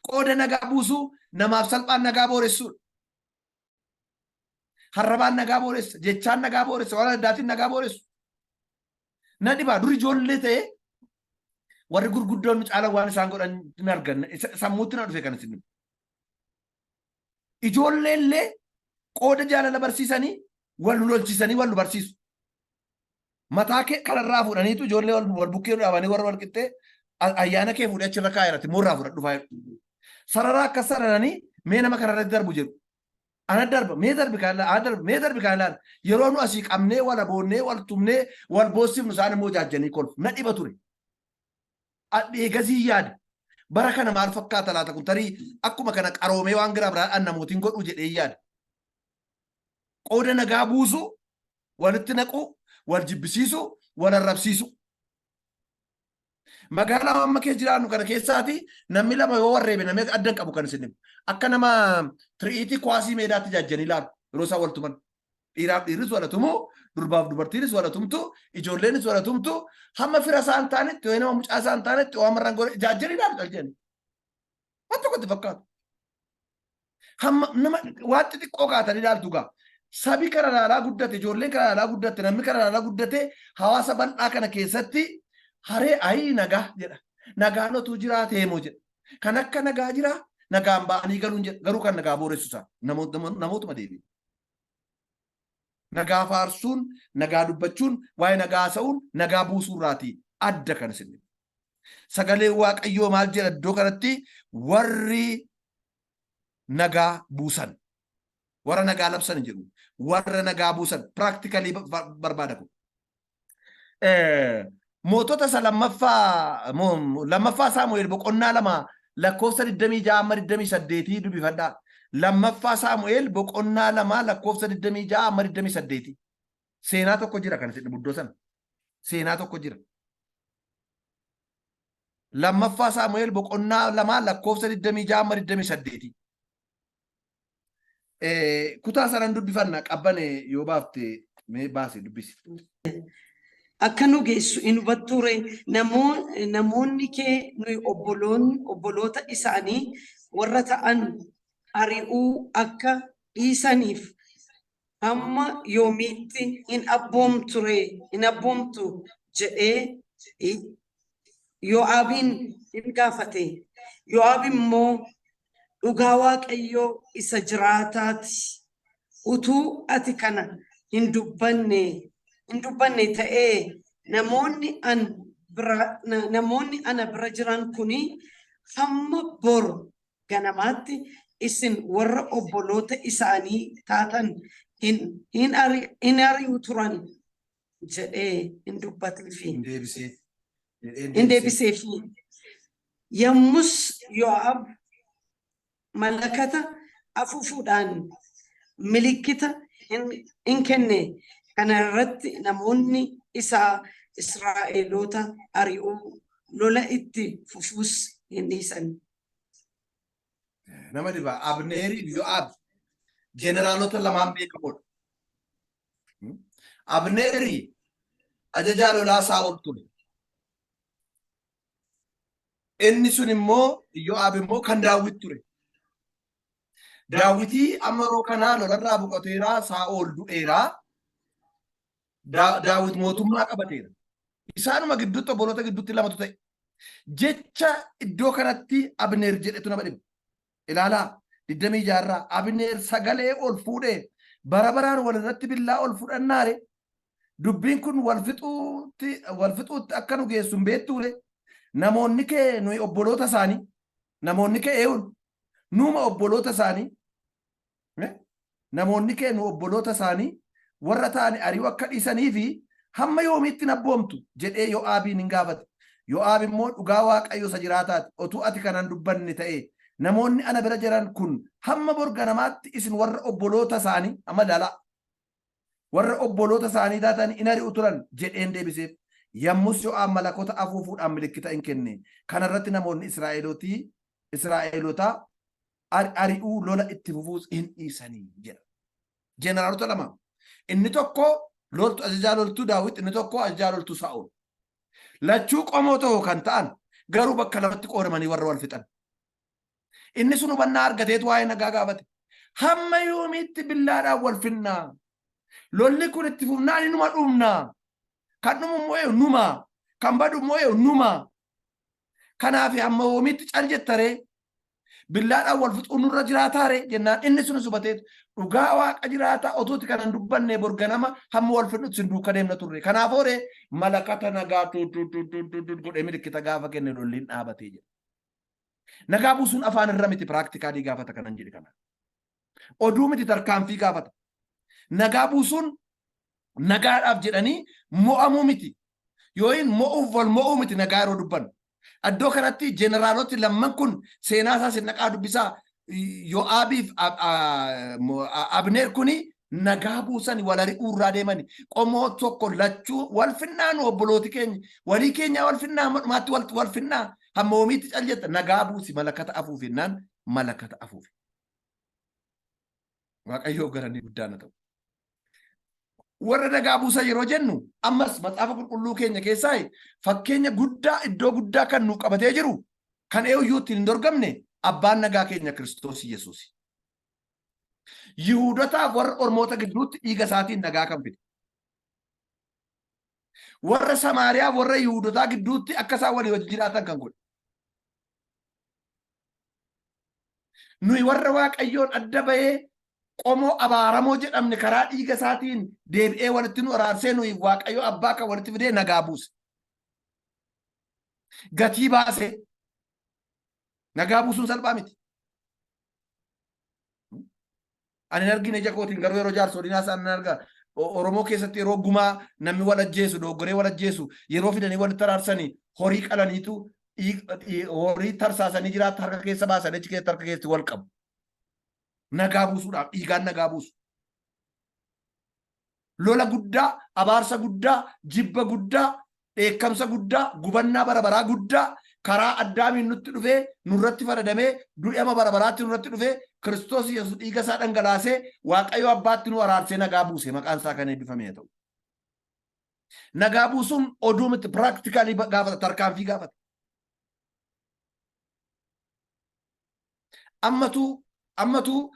Qooda nagaa buusuu namaaf salphaan nagaa booressuudha. Harrabaan nagaa booressa, jechaan nagaa booressa, waan addaatiin nagaa booressu. Na dhibaa dur ijoollee ta'ee warri gurguddoon nu caalan waan isaan godhan hin arganne sammuutti na dhufe kan isin. Ijoollee illee qooda jaalala barsiisanii wal nu lolchiisanii wal nu barsiisu. Mataa kee kanarraa fuudhaniitu ijoollee wal bukkee dhaabanii warra wal qixxee ayyaana kee fuudhee achirra kaa'eerati immoo irraa fudhadhu faayedhu. Sarara akkas sararanii mee nama kanarratti darbu jedhu. Ana darba mee darbi kan ilaala ana darba mee darbi kan ilaala yeroo nu asii qabnee wal aboonnee wal tumnee wal boossifnu isaan immoo jaajjanii kolfu na dhiba ture. Eegasii yaada. Bara kana maal fakkaata laata kun tarii akkuma kana qaroomee waan gara biraadhaan namootiin godhu jedhee yaada. Qooda nagaa buusuu, walitti naquu, wal jibbisiisuu, wal arrabsiisuu. Magaalaa amma keessa jiraannu kana keessaati namni lama yoo warreebe namni adda hin qabu kan isin himu. Akka nama tiriitii kuwaasii meedaatti jaajjanii ilaalu yeroo isaan wal tuman. Dhiiraaf dhiirris wal tumu, durbaaf dubartiinis wal tumtu, ijoolleenis wal tumtu, hamma fira isaan taanetti yoo nama mucaa isaan taanetti yoo amma rangoo jaajjanii ilaalu caljeeni. Waan tokkotti fakkaatu. Hamma nama waan xixiqqoo kaatanii ilaaltu gaa. Sabi kana ilaalaa guddate, ijoolleen kana ilaalaa guddatte, namni kana ilaalaa guddate hawaasa bal'aa kana keessatti haree ayii nagaa jedha. Nagaan otuu jiraatee moo jedha. Kan akka nagaa jiraa nagaan ba'anii galuun jedha. Garuu kan nagaa booressu isaa namootuma deebi'u. Nagaa faarsuun, nagaa dubbachuun, waa'ee nagaa haasa'uun, nagaa buusuu irraatii adda kan isin. Sagalee Waaqayyoo maal jedha iddoo kanatti warri nagaa buusan warra nagaa labsan hin jedhu warra nagaa buusan practically barbaada kun. Mootota isa lammaffaa lammaffaa Saamu'eel boqonnaa 2 lakkoofsa 26 amma 28 dubbifadhaa. Lammaffaa Saamu'eel boqonnaa 2 lakkoofsa 26 amma 28. Seenaa tokko jira kan isin iddoo sana. Seenaa tokko jira. Lammaffaa Saamu'eel boqonnaa 2 lakkoofsa 26 amma 28. Kutaa sanan dubbifanna qabbane yoo baafte mee baase dubbisi. Akka nu geessu hin hubattuu ree? Namoonni kee nuyi obboloota isaanii warra ta'an ari'uu akka dhiisaniif hamma yoomiitti hin abboomtu ree? Hin abboomtu jedhee Yoo'aabiin in gaafate. Yoo'aab immoo, Dhugaa Waaqayyoo isa jiraataa ti, utuu ati kana hin dubbanne hin dubbanne ta'ee, namoonni an bira namoonni ana bira jiran kun hamma bor ganamaatti isin warra obboloota isaanii taatan hin hin hin ari'u turan jedhee in dubbateefi. Hin deebisee. Jedhee In deebiseefi. Yommus Yo'aab malakata afuufuudhaan milikkita in kenne, kana irratti namoonni isaa Israa'eloota ari'uu, lola itti fufuus hin dhiisan. Nama dhiba. Abneerii fi Yo'aab jeneraalota lamaan beekamoodha. Abneeri ajajaa lolaa Saa'ol ture. Inni sun immoo Iyyoo'aab immoo kan Daawit ture. Daawitii amma yeroo kanaa lolarraa boqoteeraa Saa'ol du'eeraa Daawit mootummaa qabateera. Isaanuma gidduutti obboloota gidduutti lamatu ta'e. Jecha iddoo kanatti Abneer jedhetu nama dhiba. Ilaalaa 26 irraa Abneer sagalee ol fuudhee bara baraan wal irratti billaa ol fudhannaare dubbiin kun wal fixuutti wal fixuutti akka nu geessu hin beektuure namoonni kee nuyi obboloota isaanii namoonni kee eewun nuuma obboloota isaanii Namoonni kee nu obboloota isaanii warra ta'ani ari'uu akka dhiisanii fi hamma yoomiitti hin abboomtu? jedhee Yo'aabiin in gaafate. Yo'aab immoo, Dhugaa Waaqayyo isa jiraataa ti, otuu ati kana hin dubbanne ta'ee, namoonni ana bira jiran kun hamma bor ganamaatti isin warra obboloota isaanii, amma ilaalaa, warra obboloota isaanii taatan in ari'u turan jedheen deebiseef. Yommus Yo'aab malakota afuufuudhaan milikkita in kenne. Kana irratti namoonni Israa'elotaa ari'uu lola itti fufuus hin dhiisanii jedha. Jeneraalota lama. Inni tokko loltu ajajaa loltuu Daawit, inni tokko ajajaa loltuu Saa'ol. Lachuu qomoo tokko kan ta'an garuu bakka lamatti qoodamanii warra wal fixan. Inni sun hubannaa argateetu waa'ee nagaa gaafate. Hamma yoomiitti billaadhaan wal finnaa? Lolli kun itti fufnaan inuma dhumnaa. Kan dhumu immoo eenyu? Numa. Kan badu immoo eenyu? Numa. Kanaaf hamma yoomiitti cal jettaree? Billaadhaan wal fixuun nurra jiraataare jennaan inni sunis hubateetu dhugaa waaqa jiraataa otuuti kanan dubbanne bor ganama hamma wal fixnutti sin duuka deemna turre. Kanaaf hooree malakata nagaa tuutuutuutuutu godhee milikkita gaafa kenne lolliin dhaabatee jedha. Nagaa buusuun afaan irra miti piraaktikaalii gaafata kanan jedhe kana. Oduu miti tarkaanfii gaafata. Nagaa buusuun nagaadhaaf jedhanii mo'amuu miti. Yookiin mo'uuf wal mo'uu miti nagaa yeroo dubbannu. Iddoo kanatti jeneraaloti lamman kun seenaa isaa sin dhaqaa dubbisaa Yo'aabiif Abneer kuni nagaa buusani wal ari'uu irraa deemani qomoo tokko lachuu wal finnaa nu obbolooti keenya walii keenyaa wal finnaa hamma dhumaatti wal finnaa hamma oomiitti cal jetta nagaa buusi malakata afuufi jennaan malakata afuufi. Waaqayyoof galanni guddaan haa ta'u. Warra nagaa buusan yeroo jennu ammas macaafa qulqulluu keenya keessaa fakkeenya guddaa iddoo guddaa kan nuuf qabatee jiru kan eenyuyyuu ittiin hin dorgamne abbaan nagaa keenya Kiristoos Yesuus. Yihuudotaaf warra Ormoota gidduutti dhiiga isaatiin nagaa kan fide. Warra Samaariyaaf warra Yihuudotaa gidduutti akka isaan walii wajjin jiraatan kan godhe. Nuyi warra Waaqayyoon adda bahee qomoo abaaramoo jedhamne karaa dhiiga isaatiin deebi'ee walitti nu araarsee nuyi Waaqayyo abbaa kan walitti fidee nagaa buuse. Gatii baasee nagaa buusuun salphaa miti. Ani hin argine ija kootiin garuu yeroo jaarsoliin haasa'an nan arga. Oromoo keessatti yeroo gumaa namni wal ajjeesu dogoggoree wal ajjeesu yeroo fidanii walitti araarsanii horii qalaniitu horii tarsaasanii jiraatu harka keessa baasanii achi keessatti harka keessatti wal qabu. Nagaa buusuudhaaf dhiigaan nagaa buusu. Lola guddaa, abaarsa guddaa, jibba guddaa, dheekkamsa guddaa, gubannaa bara baraa guddaa karaa Addaamiin nutti dhufee nurratti faradamee du'ama bara baraatti nurratti dhufee Kiristoos Yesuus dhiiga isaa dhangalaasee Waaqayyo Abbaatti nu araarsee nagaa buuse maqaan isaa kan eebbifame haa ta'u. Nagaa buusuun oduu miti piraaktikaalii gaafata tarkaanfii gaafata. Ammatu ammatu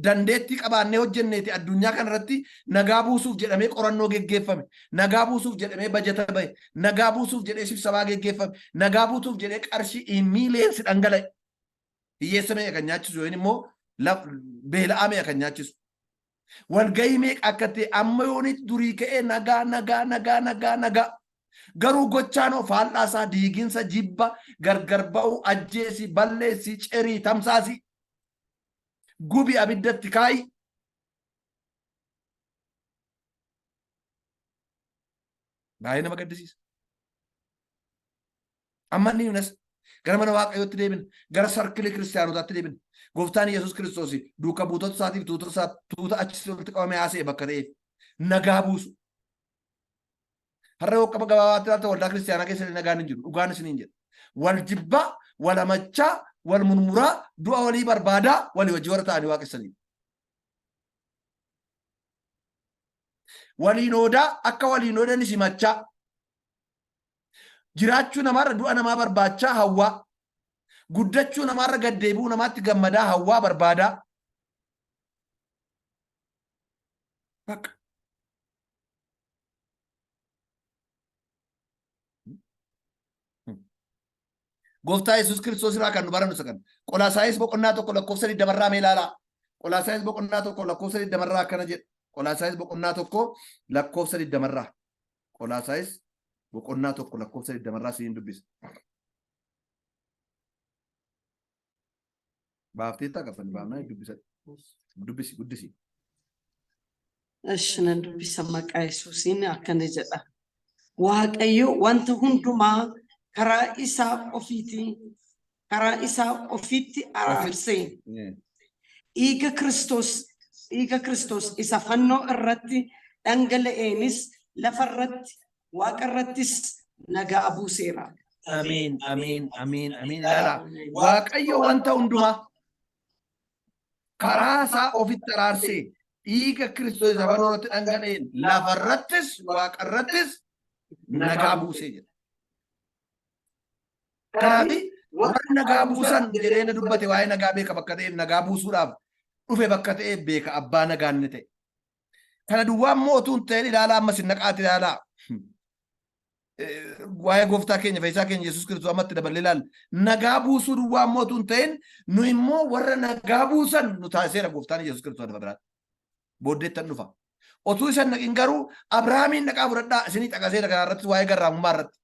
dandeettii qabaannee hojjenneeti addunyaa kanarratti nagaa buusuuf jedhamee qorannoo geggeeffame, nagaa buusuuf jedhamee bajata bahe, nagaa buusuuf jedhee sibsabaa geggeeffame, nagaa buusuuf jedhee qarshii miileensi dhangala'e. Hiyyeessa meeqa kan nyaachisu yookiin immoo beela'aa meeqa kan nyaachisu. Walgahii meeqa akka ta'e amma yoonitti durii ka'ee nagaa nagaa nagaa nagaa nagaa. Garuu gochaan hoo faallaa isaa diiginsa jibba gargar ba'uu ajjeesi balleessi cerii tamsaasi gubi abiddatti kaa'i. Baay'ee nama gaddisiisa. Amma inni yuunas gara mana Waaqayyootti deebina. Gara sarkilii kiristaanotaatti deebina. Gooftaan Yesuus Kiristoos duuka buutota isaatiif tuuta isaa tuuta achi walitti qabame haasa'e bakka ta'eef nagaa buusu. Har'a yoo qaba gabaabaatti ilaalta waldaa kiristaanaa keessatti nagaan hin jiru. Dhugaan isiniin jedha. Wal jibbaa, wal hamachaa, wal murmuraa, du'a walii barbaadaa, walii wajji warra ta'anii waaqessanii. Waliin hoodaa akka waliin hoodan simachaa. Jiraachuu namaarra du'a namaa barbaachaa hawwaa. Guddachuu namaarra gad deebi'uu namaatti gammadaa hawwaa barbaadaa. Bakka. Gooftaa Yesuus Kiristoos irraa kan nu barannu isa kana. Qolaasaayis boqonnaa 1 lakkoofsa 20 irraa mee ilaalaa. Qolaasaayis boqonnaa 1 lakkoofsa 20 irraa akkana jedha. Qolaasaayis boqonnaa 1 lakkoofsa 20 irraa. Qolaasaayis boqonnaa 1 lakkoofsa 20 irraa siin dubbisa. Baafteettaa qabban baafnaa dubbisa. Dubbisi guddisi. Eshi nan dubbisa maqaa Yesuusiin akkana jedha. Waaqayyo wanta hundumaa karaa isaa ofiitiin karaa isaa ofiitti araarsee dhiiga Kiristoos isa fannoo irratti dhangala'eenis lafa irratti waaqa irrattis nagaa buuseera. Amiin, amiin, amiin, amiin. Ilaalaa. Waaqayyo wanta hundumaa karaa isaa ofitti araarsee dhiiga Kiristoos isa fannoo irratti dhangala'een lafa irrattis waaqa irrattis nagaa buusee jira. Kanaaf warri nagaa buusan jedhee na dubbate waa'ee nagaa beeka bakka ta'eef, nagaa buusuudhaaf dhufe bakka ta'eef beeka, abbaa nagaa inni ta'e. Kana duwwaa immoo utuu hin ta'in, ilaalaa, ammas hin naqaati ilaalaa. Waa'ee gooftaa keenya fayyisaa keenya Yesuus Kiristoos ammatti daballee ilaalla. Nagaa buusuu duwwaa immoo utuu hin ta'in, nu immoo warra nagaa buusan nu taasiseera gooftaan Yesuus Kiristoos lafa biraatti. Booddeettan dhufa. Otuu isa hin naqin garuu Abrahaamiin dhaqaa fudhadhaa, isinii xaqaseera kana irratti waa'ee garraamummaa irratti.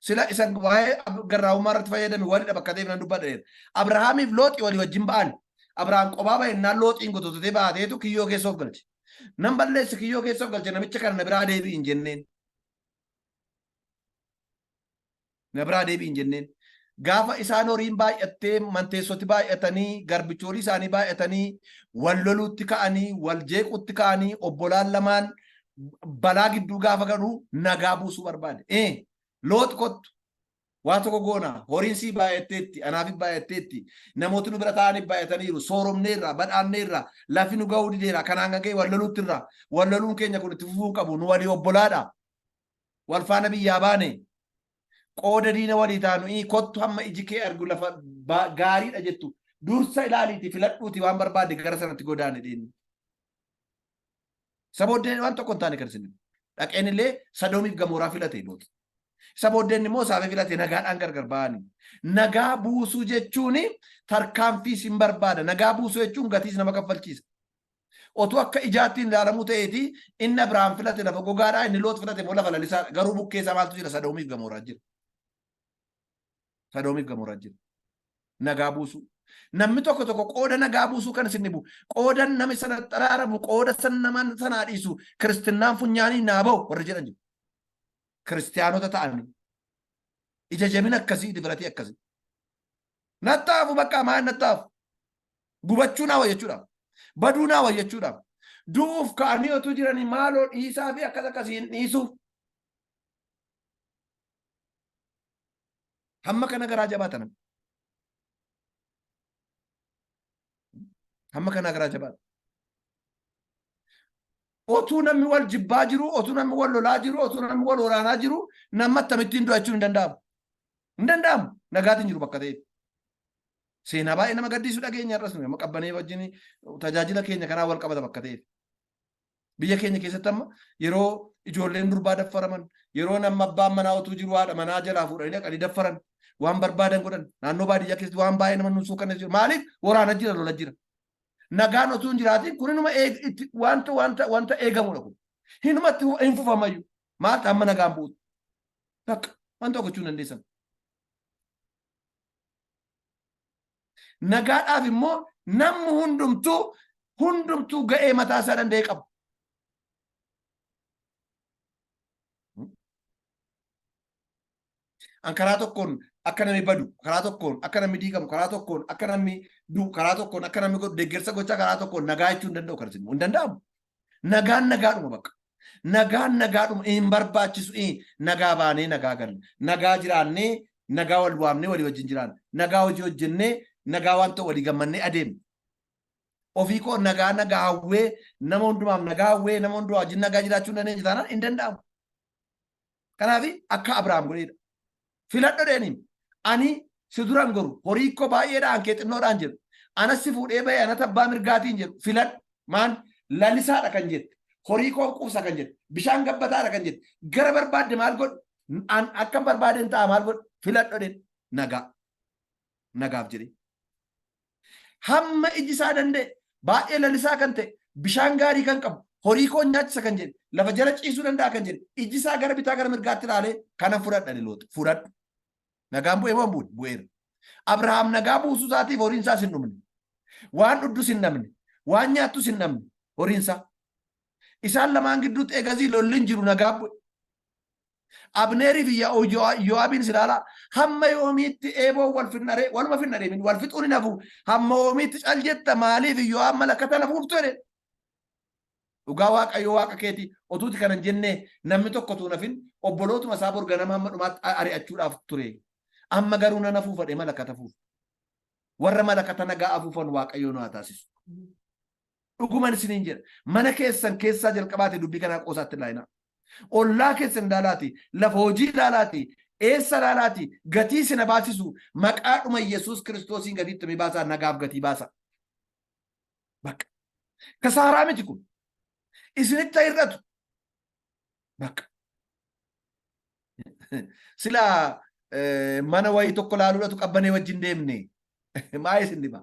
Sila isan waa'ee garraamummaa irratti fayyadame walidha bakka ta'eef nan dubbadha jedha. Abrahaamiif Looxi walii wajjin ba'an. Abrahaam qophaa ba'ennaan Looxiin gototatee baateetu kiyyoo keessa of galche. Nan balleesse, kiyyoo keessa of galche, namicha kana na biraa deebi'i hin jenneen. Na biraa deebi'i hin jenneen. Gaafa isaan horiin baay'attee, manteessoti baay'atanii, garbichoolii isaanii baay'atanii, wal loluutti ka'anii, wal jeequutti ka'anii, obbolaan lamaan balaa gidduu gaafa galu nagaa buusuu barbaade. Loox, kottu. Waa tokko goona, horiin sii baay'atteetti, anaafis baay'atteetti, namooti nu bira taa'aniif baay'ataniiru, sooromneerra, badhaanneerra, lafi nu ga'uu dideera, kanaan kan ka'e wal loluutti irra. Wal loluun keenya kun itti fufuu hin qabu, nu walii obbolaadha. Wal faana biyyaa baane. Qooda diina walii taanu, kottu, hamma iji kee argu lafa gaariidha jettu dursa ilaaliiti filadhuuti waan barbaade gara sanatti godaane deemi. Isa booddee waan tokko hin taane kan isin dhaqeen illee Sadoomiif Gamooraa filate Loox. Isa booddeen immoo saafee filate, nagaadhaan gargar ba'anii. Nagaa buusuu jechuun tarkaanfii sin barbaada. Nagaa buusuu jechuun gatiis nama kaffalchiisa. Otuu akka ijaatti hin ilaalamuu ta'eeti, inni Abrahaam filate lafa gogaadha, inni Loox filate immoo lafa lalisaadha. Garuu bukkee isaa maaltu jira? Sadoomiif Gamooraa jira. Sadoomiif Gamooraa jira. Nagaa buusuu. Namni tokko tokko qooda nagaa buusuu kan isin dhibu, qooda nami sana xaraaramu, qooda san nama sanaa dhiisu, kiristinnaan funyaanii naa ba'u warri jedhan jiru. Kiristiyaanota ta'anii. Ija jabina akkasii, difiratii akkasii. Nattaafu bakka maal nattaafu? Gubachuu naa wayya jechuudhaaf. Baduu naa wayya jechuudhaaf. Du'uuf ka'anii otuu jiranii maaloo dhiisaa fi akkas akkasii hin dhiisuuf. Hamma kana garaa jabaata namni. Hamma kana garaa jabaata. Otuu namni wal jibbaa jiru, otuu namni wal lolaa jiru, otuu namni wal waraanaa jiru, nama akkamittiin du'achuun hin danda'amu. Hin danda'amu. Nagaatiin jiru bakka ta'eef. Seenaa baay'ee nama gaddisiisu dhageenya har'as nuyi amma qabbanee wajjin tajaajila keenya kanaa wal qabata bakka ta'eef. Biyya keenya keessatti amma yeroo ijoolleen durbaa daffaraman, yeroo nama abbaan manaa otuu jiru haadha manaa jalaa fuudhanii dhaqanii daffaran, waan barbaadan godhan, naannoo baadiyyaa keessatti waan baay'ee nama nuusuu kan jiru. Maaliif? Waraana jira, lola jira. Nagaan otuu hin jiraatin kun inuma wanta eegamudha kun. Hinumatti hin fufamayyuu. Maaltu hamma nagaan bu'utti. Bakka wanta gochuu hin dandeessan. Nagaadhaaf immoo namni hundumtuu ga'ee mataa isaa danda'e qaba. An karaa tokkoon akka namni badu, karaa tokkoon akka namni diigamu, karaa tokkoon akka namni du'u, karaa tokkoon akka namni godhu deeggarsa gochaa, karaa tokkoon nagaa jechuu hin danda'u kan isin hin danda'amu. Nagaan nagaadhuma bakka. Nagaan nagaadhuma hin barbaachisu, nagaa baanee nagaa galle. Nagaa jiraannee, nagaa wal waamnee walii wajjin jiraanna. Nagaa hojii hojjennee, nagaa waan ta'u walii gammannee adeemna. Ofii koo nagaa nagaa hawwee nama hundumaaf nagaa hawwee nama hundumaa wajjin nagaa jiraachuu hin dandeenye taanaan hin danda'amu. Kanaaf akka Abrahaam godheedha. Filadhu dheeniin ani si duran goru horii koo baay'eedhaan kee xinnoodhaan jedhu. Anas si fuudhee bahee anata abbaa mirgaatiin jedhu filadhu. Maan lalisaadha kan jette. Horii koo quufsa kan jette. Bishaan gabbataadha kan jette. Gara barbaadde maal godhu? An akkan barbaadeen ta'a maal godhu? Filadhu dheen nagaa. Nagaaf jedhee. Hamma iji isaa danda'e baay'ee lalisaa kan ta'e bishaan gaarii kan qabu horii koo nyaachisa kan jedhe lafa jala ciisuu danda'a kan jedhe iji isaa gara bitaa gara mirgaatti ilaalee kana fudhadha Loox fudhadhu. Nagaan bu'ee moo hin buune? Bu'eera. Abrahaam nagaa buusuu isaatiif horiin isaas hin dhumne. Waan dhuddus hin dhabne. Waan nyaattus hin dhabne horiin isaa. Isaan lamaan gidduutti eegasii lolli hin jiru nagaa bu'e. Abneerii fi Yoo'aabiin ilaalaa hamma yoomiitti eeboo wal finnaree waluma finnaree miti wal fixuun hin hafu hamma yoomiitti cal jetta maaliif Yoo'aab malakata na fuuftu jedhe. Dhugaa Waaqayyo Waaqa keetii otuuti kana hin jennee namni tokko utuu hin hafin obbolootuma isaa bor ganama hamma dhumaatti ari'achuudhaaf ture. Amma garuu nan afuufadhe malakata afuufa. Warra malakata nagaa afuufan Waaqayyo nu haa taasisu. Dhuguman isiniin jedha. Mana keessan keessaa jalqabaati dubbii kanaa qoosaatti ilaalinaa. Ollaa keessan ilaalaati, lafa hojii ilaalaati, eessa ilaalaati, gatii isin baasisu maqaadhuma Yesuus Kiristoosiin gatii itti baasaa nagaaf gatii baasaa. Bakka. Kasaaraa miti kun. Isinitti hir'atu. Bakka. Sila mana wayii tokko laaluudhatu qabbanee wajjin deemne. Maa isin dhiba?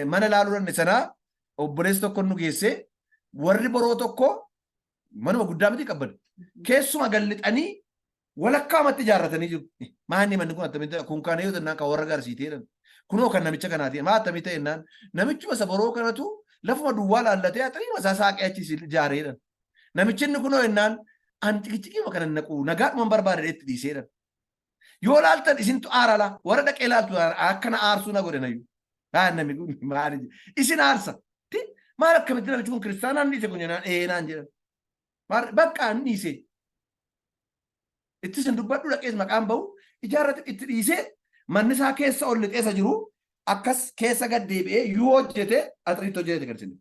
Mana laaluudhanne sanaa obboleessi tokko nu geesse warri boroo tokko manuma guddaa miti qabbane. Keessuma gallixanii walakkaamatti ijaarratanii jiru. Maanni manni kun attamitti ta'e? Kun kana yoo jennaan kan warra garsiitee jedhan. Kunoo kan namicha kanaati. Maa attamii ta'e jennaan namichuma isa boroo kanatu lafuma duwwaa laallatee axiriima isaa saaqee achi ijaaree jedhan. Namichi inni kunoo jennaan an ciqiciqiima kana hin naqu nagaadhuma barbaade itti dhiisee jedhan. Yoo laaltan isintu aarala warra dhaqee laaltu akkana aarsuu na godhe nayyuu. Haa namni kun maali isin aarsa. Maal akkamitti namichi kun kiristaanaan dhiise kun jennaan ee naan jedhan. Maal bakka an dhiise. Itti isin dubbadhu dhaqees maqaan bahu ijaarrate itti dhiisee manni isaa keessa ol lixeessa jiru akkas keessa gad deebi'ee yoo hojjete axiriitti hojjete kan isin.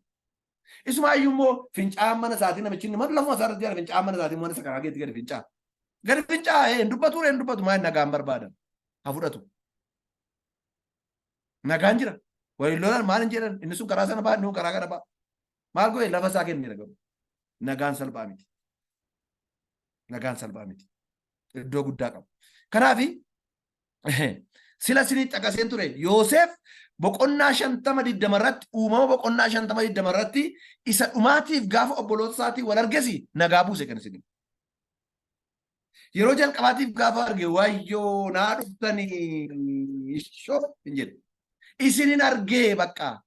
Isuma iyyuu immoo fincaa'aan mana isaatii namichi inni mana lafuma isaa irratti jira fincaa'aan mana isaatii mana isa karaa keetti gadi fincaa'a. Gadi fincaa'a hin dubbatu hin dubbatu maal nagaan barbaadan haa fudhatu. Nagaan jira. Waliin lolan maal hin jedhan inni sun karaa sana ba'a inni kun karaa kana ba'a. Maal godhe lafa isaa kenneera garuu. Nagaan salphaa miti. Nagaan salphaa miti. Iddoo guddaa qaba. Kanaaf sila isinii caqaseen ture Yooseef boqonnaa 50:20 irratti uumama boqonnaa 50:20 irratti isa dhumaatiif gaafa obboloota isaatii wal argesi nagaa buuse kan isin. Yeroo jalqabaatiif gaafa arge wayyoo naa dhuftanii ishoo hin jedhe. Isinin argee bakka.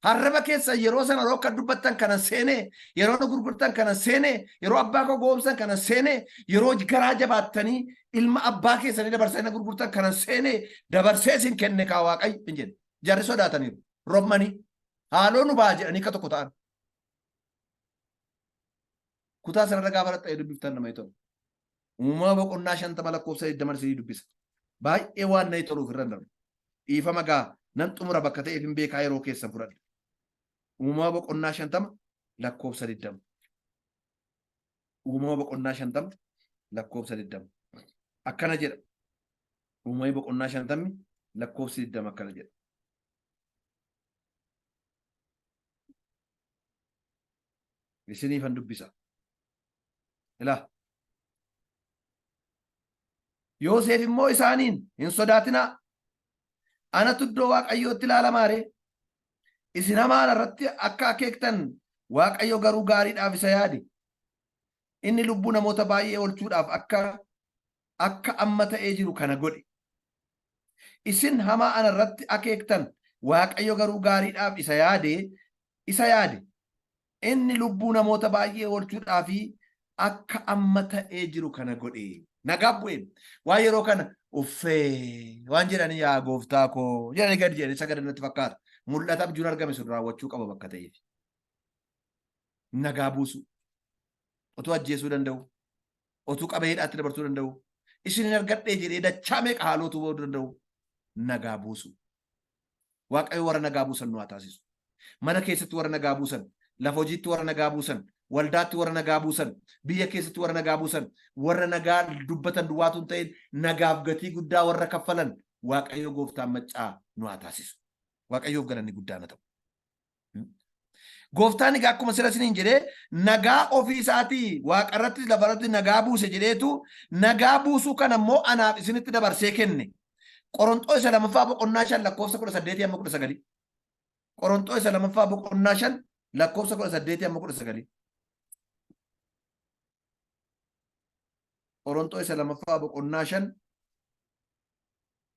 Harraba keessan yeroo sana yeroo akka dubbattan kana seenee, yeroo nu gurgurtan kana seenee, yeroo abbaa koo goomsan kana seenee, yeroo garaa jabaattanii ilma abbaa keessanii dabarsanii na gurgurtan kana seenee dabarsee isin kenne kaa Waaqayyo hin jedhe. Jarri sodaataniiru. Rommanii haaloo nu ba'a jedhanii akka tokko ta'an. Kutaa sanarra gaafa raxxa'ee dubbiftan nama tolu. Uumama boqonnaa 50 lakkoofsa 20 isinii dubbisa. Baay'ee waan na toluuf irra darba. Dhiifama gaa nan xumura bakka ta'eef hin beekaa yeroo keessan fudhadha. Uumama boqonnaa 50 lakkoofsa 20. Uumama boqonnaa 50 lakkoofsa 20. Akkana jedha. Uumamni boqonnaa 50 lakkoofsi 20 akkana jedha. Isiniifan dubbisa. Ilaa. Yoosef immoo isaaniin hin sodaatinaa. Anatu iddoo Waaqayyootti ilaalamaa ree? Isin hamaa ana irratti akka akeektan Waaqayyo garuu gaariidhaaf isa yaade. Inni lubbuu namoota baay'ee oolchuudhaaf akka akka amma ta'ee jiru kana godhe. Isin hamaa ana irratti akeektan Waaqayyo garuu gaariidhaaf isa yaade isa yaade. Inni lubbuu namoota baay'ee oolchuudhaaf akka amma ta'ee jiru kana godhe. Nagaa bu'e. Waan yeroo kana uffee waan jedhanii yaa gooftaa koo jedhanii gadi jedhanii sagadan natti fakkaata. Mul'ata abjuun argame sun raawwachuu qaba bakka ta'eef. Nagaa buusu. Otuu ajjeesuu danda'u. Otuu qabee hidhaatti dabarsuu danda'u. Isin hin argadhee jedhee dachaa meeqa haalootuu ba'uu danda'u. Nagaa buusu. Waaqayyo warra nagaa buusan nu haa taasisu. Mana keessatti warra nagaa buusan, lafa hojiitti warra nagaa buusan, waldaatti warra nagaa buusan, biyya keessatti warra nagaa buusan, warra nagaa dubbatan duwwaatu hin ta'in nagaaf gatii guddaa warra kaffalan Waaqayyo gooftaan maccaa nu haa taasisu. Waaqayyoof galanni guddaan haa ta'u. Gooftaan egaa akkuma sila isiniin jedhee nagaa ofii isaatii waaqarrattis lafarratti nagaa buuse jedheetu nagaa buusuu kana immoo anaaf isinitti dabarsee kenne. Qoronxoo isa lamaffaa boqonnaa 5 lakkoofsa 18 amma 19. Qoronxoo isa lamaffaa boqonnaa 5 lakkoofsa 18 amma 19. Qoronxoo isa lamaffaa boqonnaa 5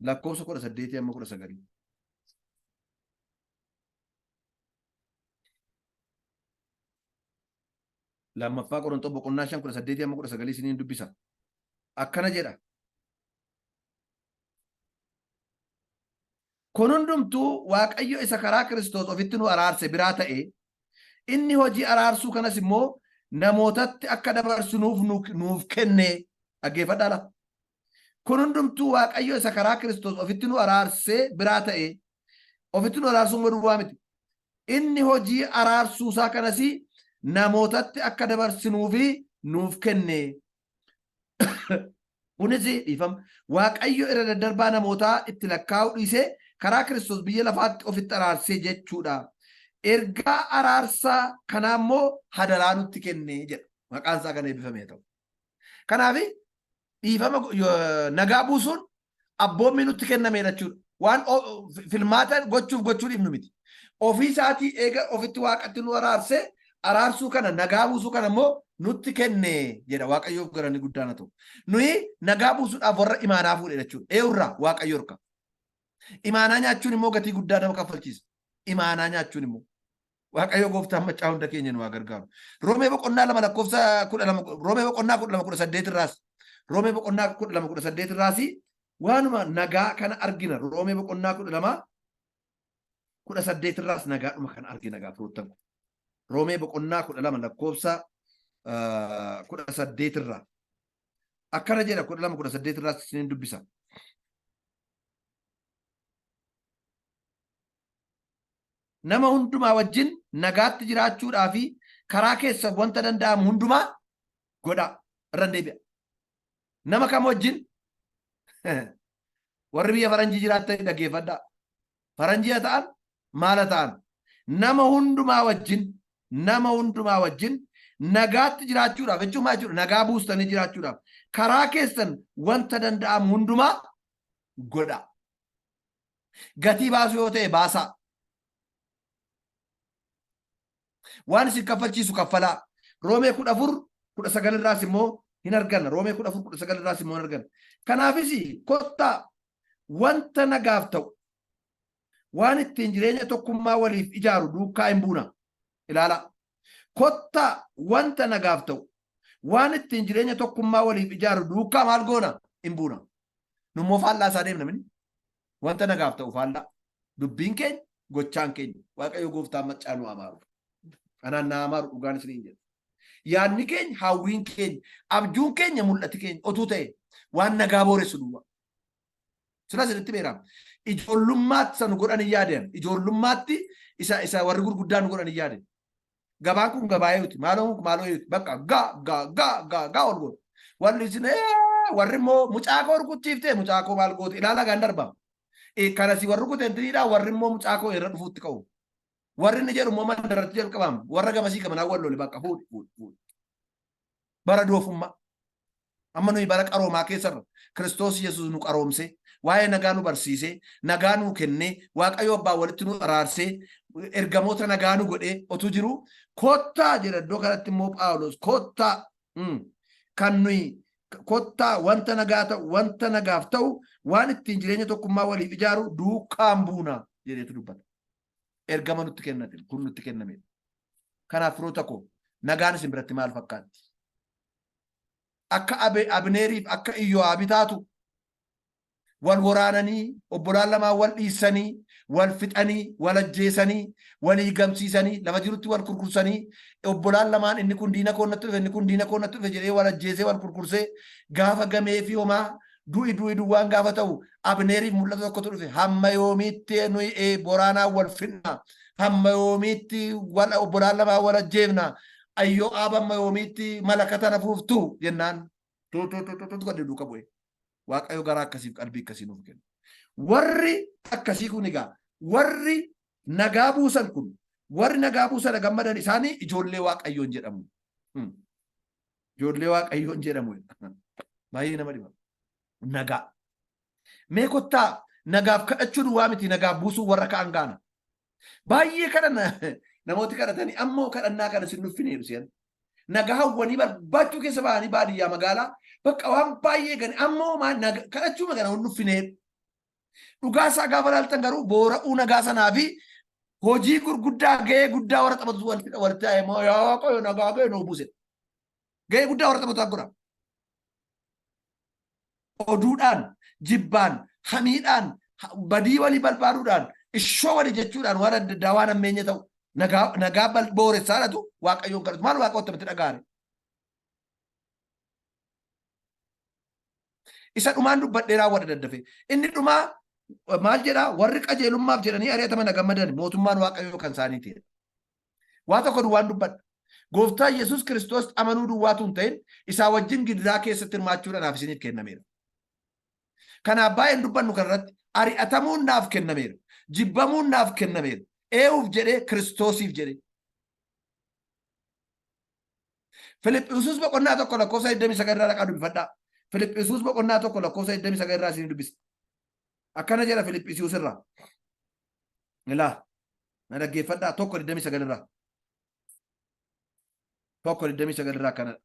lakkoofsa 18 amma 19. Lammaffaa Qoronxoo boqonnaa 5 18 amma 19 isiniin dubbisa. Akkana jedha. Kun hundumtuu Waaqayyo isa karaa Kiristoos ofitti nu araarse biraa ta'e, inni hojii araarsuu kanas immoo namootatti akka dabarsinuuf nuuf kenne. Dhaggeeffadhaa laa. Kun hundumtuu Waaqayyo isa karaa Kiristoos ofitti nu araarse biraa ta'e, ofitti nu araarsuu immoo duwwaa miti. Inni hojii araarsuusaa kanas namootatti akka dabarsinuufi nuuf kenne. Kunis dhiifama. Waaqayyo irra daddarbaa namootaa itti lakkaa'uu dhiisee karaa Kiristoos biyya lafaatti ofitti araarsee jechuudha. Ergaa araarsaa kanaa immoo hadaraa nutti kenne jedha. Maqaan isaa kan eebbifame haa ta'u. Kanaaf dhiifama nagaa buusuun abboommii nutti kennameedha jechuudha. Waan filmaata gochuuf gochuu dhiifnu miti. Ofii isaatii eega ofitti waaqatti nu araarsee araarsuu kana nagaa buusuu kana immoo nutti kenne jedha. Waaqayyoof galanni guddaan haa ta'u. Nuyi nagaa buusuudhaaf warra imaanaa fuudhe jechuudha. Eeyurraa Waaqayyo harka. Imaanaa nyaachuun immoo gatii guddaa nama kaffalchiisa. Imaanaa nyaachuun immoo. Waaqayyo gooftaan maccaa hunda keenya nu haa gargaaru. Roomee boqonnaa 2 lakkoofsa 12, Roomee boqonnaa 12 18 irraas, Roomee boqonnaa 12 18 irraas waanuma nagaa kana argina. Roomee boqonnaa 12 18 irraas nagaadhuma kana argina gaa firoottan ko. Roomee boqonnaa 12 lakkoofsa 18 irraa akkana jedha, 12 18 irraas isiniin dubbisa. Nama hundumaa wajjin nagaatti jiraachuudhaa fi karaa keessan wanta danda'amu hundumaa godhaa. Irran deebi'a. Nama kam wajjin? Warri biyya faranjii jiraattan dhaggeeffadhaa. Faranjii haa ta'an, maal haa ta'an. Nama hundumaa wajjin, nama hundumaa wajjin nagaatti jiraachuudhaaf jechuun maal jechuudha? Nagaa buustanii jiraachuudhaaf karaa keessan wanta danda'amu hundumaa godhaa. Gatii baasuu yoo ta'e baasaa. Waan isin kaffalchiisu kaffalaa. Roomee 14:19 irraas immoo hin arganna. Roomee 14:19 irraas immoo hin arganna. Kanaafis kottaa wanta nagaaf ta'u, waan ittiin jireenya tokkummaa waliif ijaaru duukaa hin buuna. Ilaalaa. Kottaa wanta nagaaf ta'u, waan ittiin jireenya tokkummaa waliif ijaaru duukaa maal goona? Hin buuna. Nummoo faallaa isaa deemna mini. Wanta nagaaf ta'u faallaa. Dubbiin keenya, gochaan keenya. Waaqayyo gooftaan maccaa nu amaaru. Anaan na amaaru dhugaan isiniin jedha. Yaadni keenya, hawwiin keenya, abjuun keenya, mul'ati keenya otuu ta'e waan nagaa booressu duwwaa. Sila isinitti beera. Ijoollummaatti isa nu godhan hin yaadan. Ijoollummaatti isa warri gurguddaan nu godhan hin yaadan. Gabaan kun gabaa eeyuti. Maaloon kun maaloo eeyuti. Bakka ga ga ga ga ga ol godhu. Warri isin warri immoo mucaa koo rukuchiiftee mucaa koo maal goote ilaala gaan darba. Kanasi warri rukute intiniidha, warri immoo mucaa koo irra dhufuutti ka'u. Warri inni jedhu immoo mandaratti jalqabaam. Warra gamasii gamanaa wal lole bakka fuudhi fuudhi fuudhi. Bara doofummaa. Amma nuyi bara qaroomaa keessarra. Kiristoos Yesuus nu qaroomsee, waa'ee nagaa nu barsiisee, nagaa nuu kennee, Waaqayyo Abbaa walitti nu araarsee, ergamoota nagaa nu godhee otuu jiruu, kottaa jedha iddoo kanatti immoo Phaawulos, kottaa kan nuyi kottaa wanta nagaa ta'u, wanta nagaaf ta'u, waan ittiin jireenya tokkummaa waliif ijaaru duukaan buuna jedheetu dubbata. Ergama nutti kennate kun nutti kennamedha. Kanaaf firoota koo, nagaan isin biratti maal fakkaatti? Akka Abneeriif akka Iyyoo'aabi taatu wal waraananii, obbolaan lamaan wal dhiissanii, wal fixanii, wal ajjeesanii, walii gamsiisanii, lafa jirutti wal kurkursanii, obbolaan lamaan inni kun diina koo natti dhufe, inni kun diina koo natti dhufe jedhee wal ajjeesee wal kurkursee gaafa gamee fi homaa Du'i du'i duwwaan gaafa ta'u Abneeriif mul'ata tokkotu dhufe. Hamma yoomiitti nuyi boraanaan wal fidna? Hamma yoomiitti wal obbolaan lamaan wal ajjeefna? Ayyoo'aab hamma yoomiitti malakata na fuuftu jennaan tu tu tu tu tu godhe duuka bu'e. Waaqayyo garaa akkasiif qalbii akkasii nuuf kenna. Warri akkasii kun egaa warri nagaa buusan kun warri nagaa buusan gammadan isaanii ijoollee Waaqayyoon jedhamu. Ijoollee Waaqayyoon jedhamu. Baay'ee nama dhiba. Nagaa. Mee kottaa nagaaf kadhachuu duwwaa miti nagaaf buusuu warra ka'an gaana. Baay'ee kadhanna namooti kadhatanii ammoo kadhannaa kana sin nuffineeru si'an. Nagaa hawwanii barbaachuu keessa ba'anii baadiyyaa magaalaa bakka waan baay'ee gani ammoo kadhachuu magana hin nuffineeru. Dhugaa isaa gaafa ilaaltan garuu boora'uu nagaa sanaa fi hojii gurguddaa gahee guddaa warra taphatu walitti taa'ee moo yaa Waaqayyo nagaa gahee nuu buuse. Gahee guddaa warra taphatu godha. Oduudhaan, jibbaan, hamiidhaan, badii walii barbaaduudhaan, ishoo walii jechuudhaan waan adda addaa waan hammeenya ta'u nagaa nagaa booressaa dhatu Waaqayyoon kadhatu. Maal Waaqayyo attamitti dhaga'are? Isa dhumaan dubbadhee raawwadha daddafee. Inni dhumaa maal jedhaa? Warri qajeelummaaf jedhanii ari'ataman gammadan mootummaan Waaqayyoo kan isaaniiti. Waa tokko duwwaan dubbadha. Gooftaa Yesuus Kiristoos amanuu duwwaatu hin ta'in isaa wajjin gidiraa keessatti hirmaachuun anaaf isiniif kennameera. Kanaaf baay'een dubbannu kanarratti ari'atamuun naaf kennameera. Jibbamuun naaf kennameera. Eewuuf jedhee Kiristoosiif jedhee. Filiphisiyuus boqonnaa 1 lakkoofsa 29 irraa dhaqaa dubbifadhaa. Filiphisiyuus boqonnaa 1 lakkoofsa 29 irraa isin dubbisa. Akkana jedha Filiphisiyuus irraa. Ilaa na dhaggeeffadhaa 1 29 irraa. 1 29 irraa akkanadha.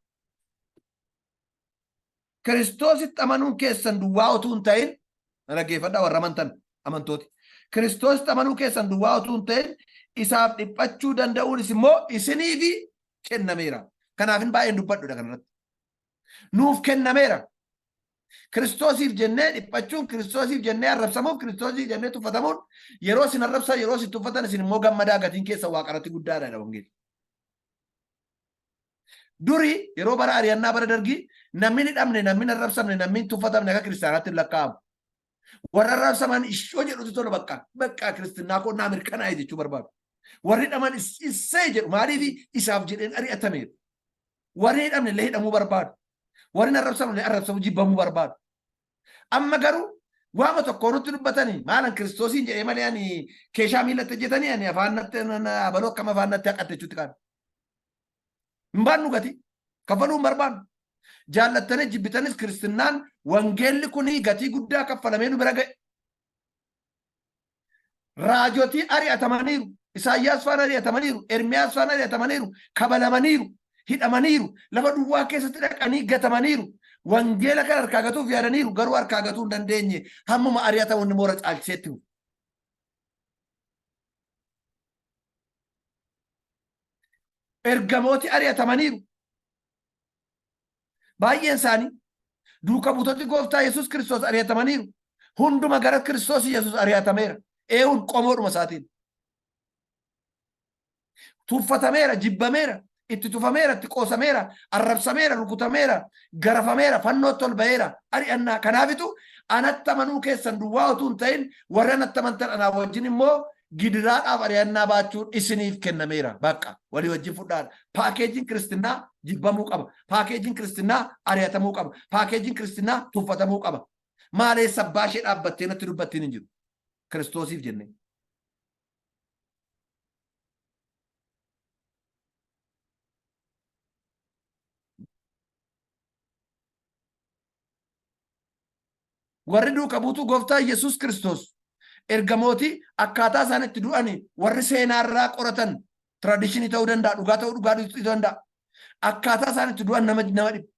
Kiristoositti amanuun keessan duwwaa utuu hin ta'in, na dhaggeeffadhaa warra amantan amantooti. Kiristoositti amanuu keessan duwwaa utuu hin ta'in isaaf dhiphachuu danda'uunis immoo isiniif kennameera. Kanaaf hin baay'een dubbadhudha kanarratti. Nuuf kennameera. Kiristoosiif jennee dhiphachuun, Kiristoosiif jennee arrabsamuuf, Kiristoosiif jennee tuffatamuun yeroo isin arrabsan, yeroo isin tuffatan isin immoo gammadaa gatiin keessan waaqarratti guddaadha jedha wangeelli. Duri yeroo bara ari'annaa bara dargii namni hin hidhamne, namni hin arrabsamne, namni hin tuffatamne akka kiristaanaatti hin lakkaa'amu. Warra arrabsaman ishoo jedhutu tola bakka bakka kiristinnaa koo naa mirkanaa'e jechuu barbaadu. Warri hidhaman issee jedhu maaliif isaaf jedheen ari'atameera. Warri hin hidhamne illee hidhamuu barbaadu. Warri hin arrabsamne illee arrabsamuu jibbamuu barbaadu. Amma garuu waama tokko nutti dubbatanii maalan kiristoosiin jedhee malee ani keeshaa miilatti hojjetanii ani afaan natti abaloo akkam afaan natti haqatte jechuutti kaana. Hin baannu gatii. Kaffaluu hin barbaannu. Jaallattanii jibbitanis kiristinnaan wangeelli kun gatii guddaa kaffalamee nu bira ga'e. Raajotii ari'atamaniiru. Isaayyaas faana ari'atamaniiru. Ermiyaas faana ari'atamaniiru. Kabalamaniiru. Hidhamaniiru. Lafa duwwaa keessatti dhaqanii gatamaniiru. Wangeela kan harkaa gatuuf yaadaniiru. Garuu harkaa gatuu hin dandeenye. Hammuma ari'atamu inni moora caalchiseetti fufe. Ergamooti ari'atamaniiru. Baay'een isaanii duuka buutoti gooftaa Yesuus Kiristoos ari'atamaniiru. Hunduma gara Kiristoos Yesuus ari'atameera. Eewun qomoodhuma isaatiin. Tuffatameera, jibbameera, itti tufameera, itti qoosameera, arrabsameera, rukutameera, garafameera, fannootti ol ba'eera, ari'annaa. Kanaafitu anatti amanuu keessan duwwaa utuu hin ta'in warra anatti amantan anaa wajjin immoo gidiraadhaaf ari'annaa baachuun isiniif kennameera. Bakka walii wajjin fudhaadha. Paakeejiin kiristinnaa jibbamuu qaba. Paakeejiin kiristinnaa ari'atamuu qaba. Paakeejiin kiristinnaa tuffatamuu qaba. Maaleessa abbaa ishee dhaabbattee natti dubbattiin hin jiru. Kiristoosiif jennee. Warri duuka buutuu gooftaa Yesuus Kiristoos ergamooti akkaataa isaan itti du'ani warri seenaarraa qoratan tradishinii ta'uu danda'a, dhugaa ta'uu dhugaa dhiisuu danda'a. Akkaataa isaan itti du'an nama nama dhiba.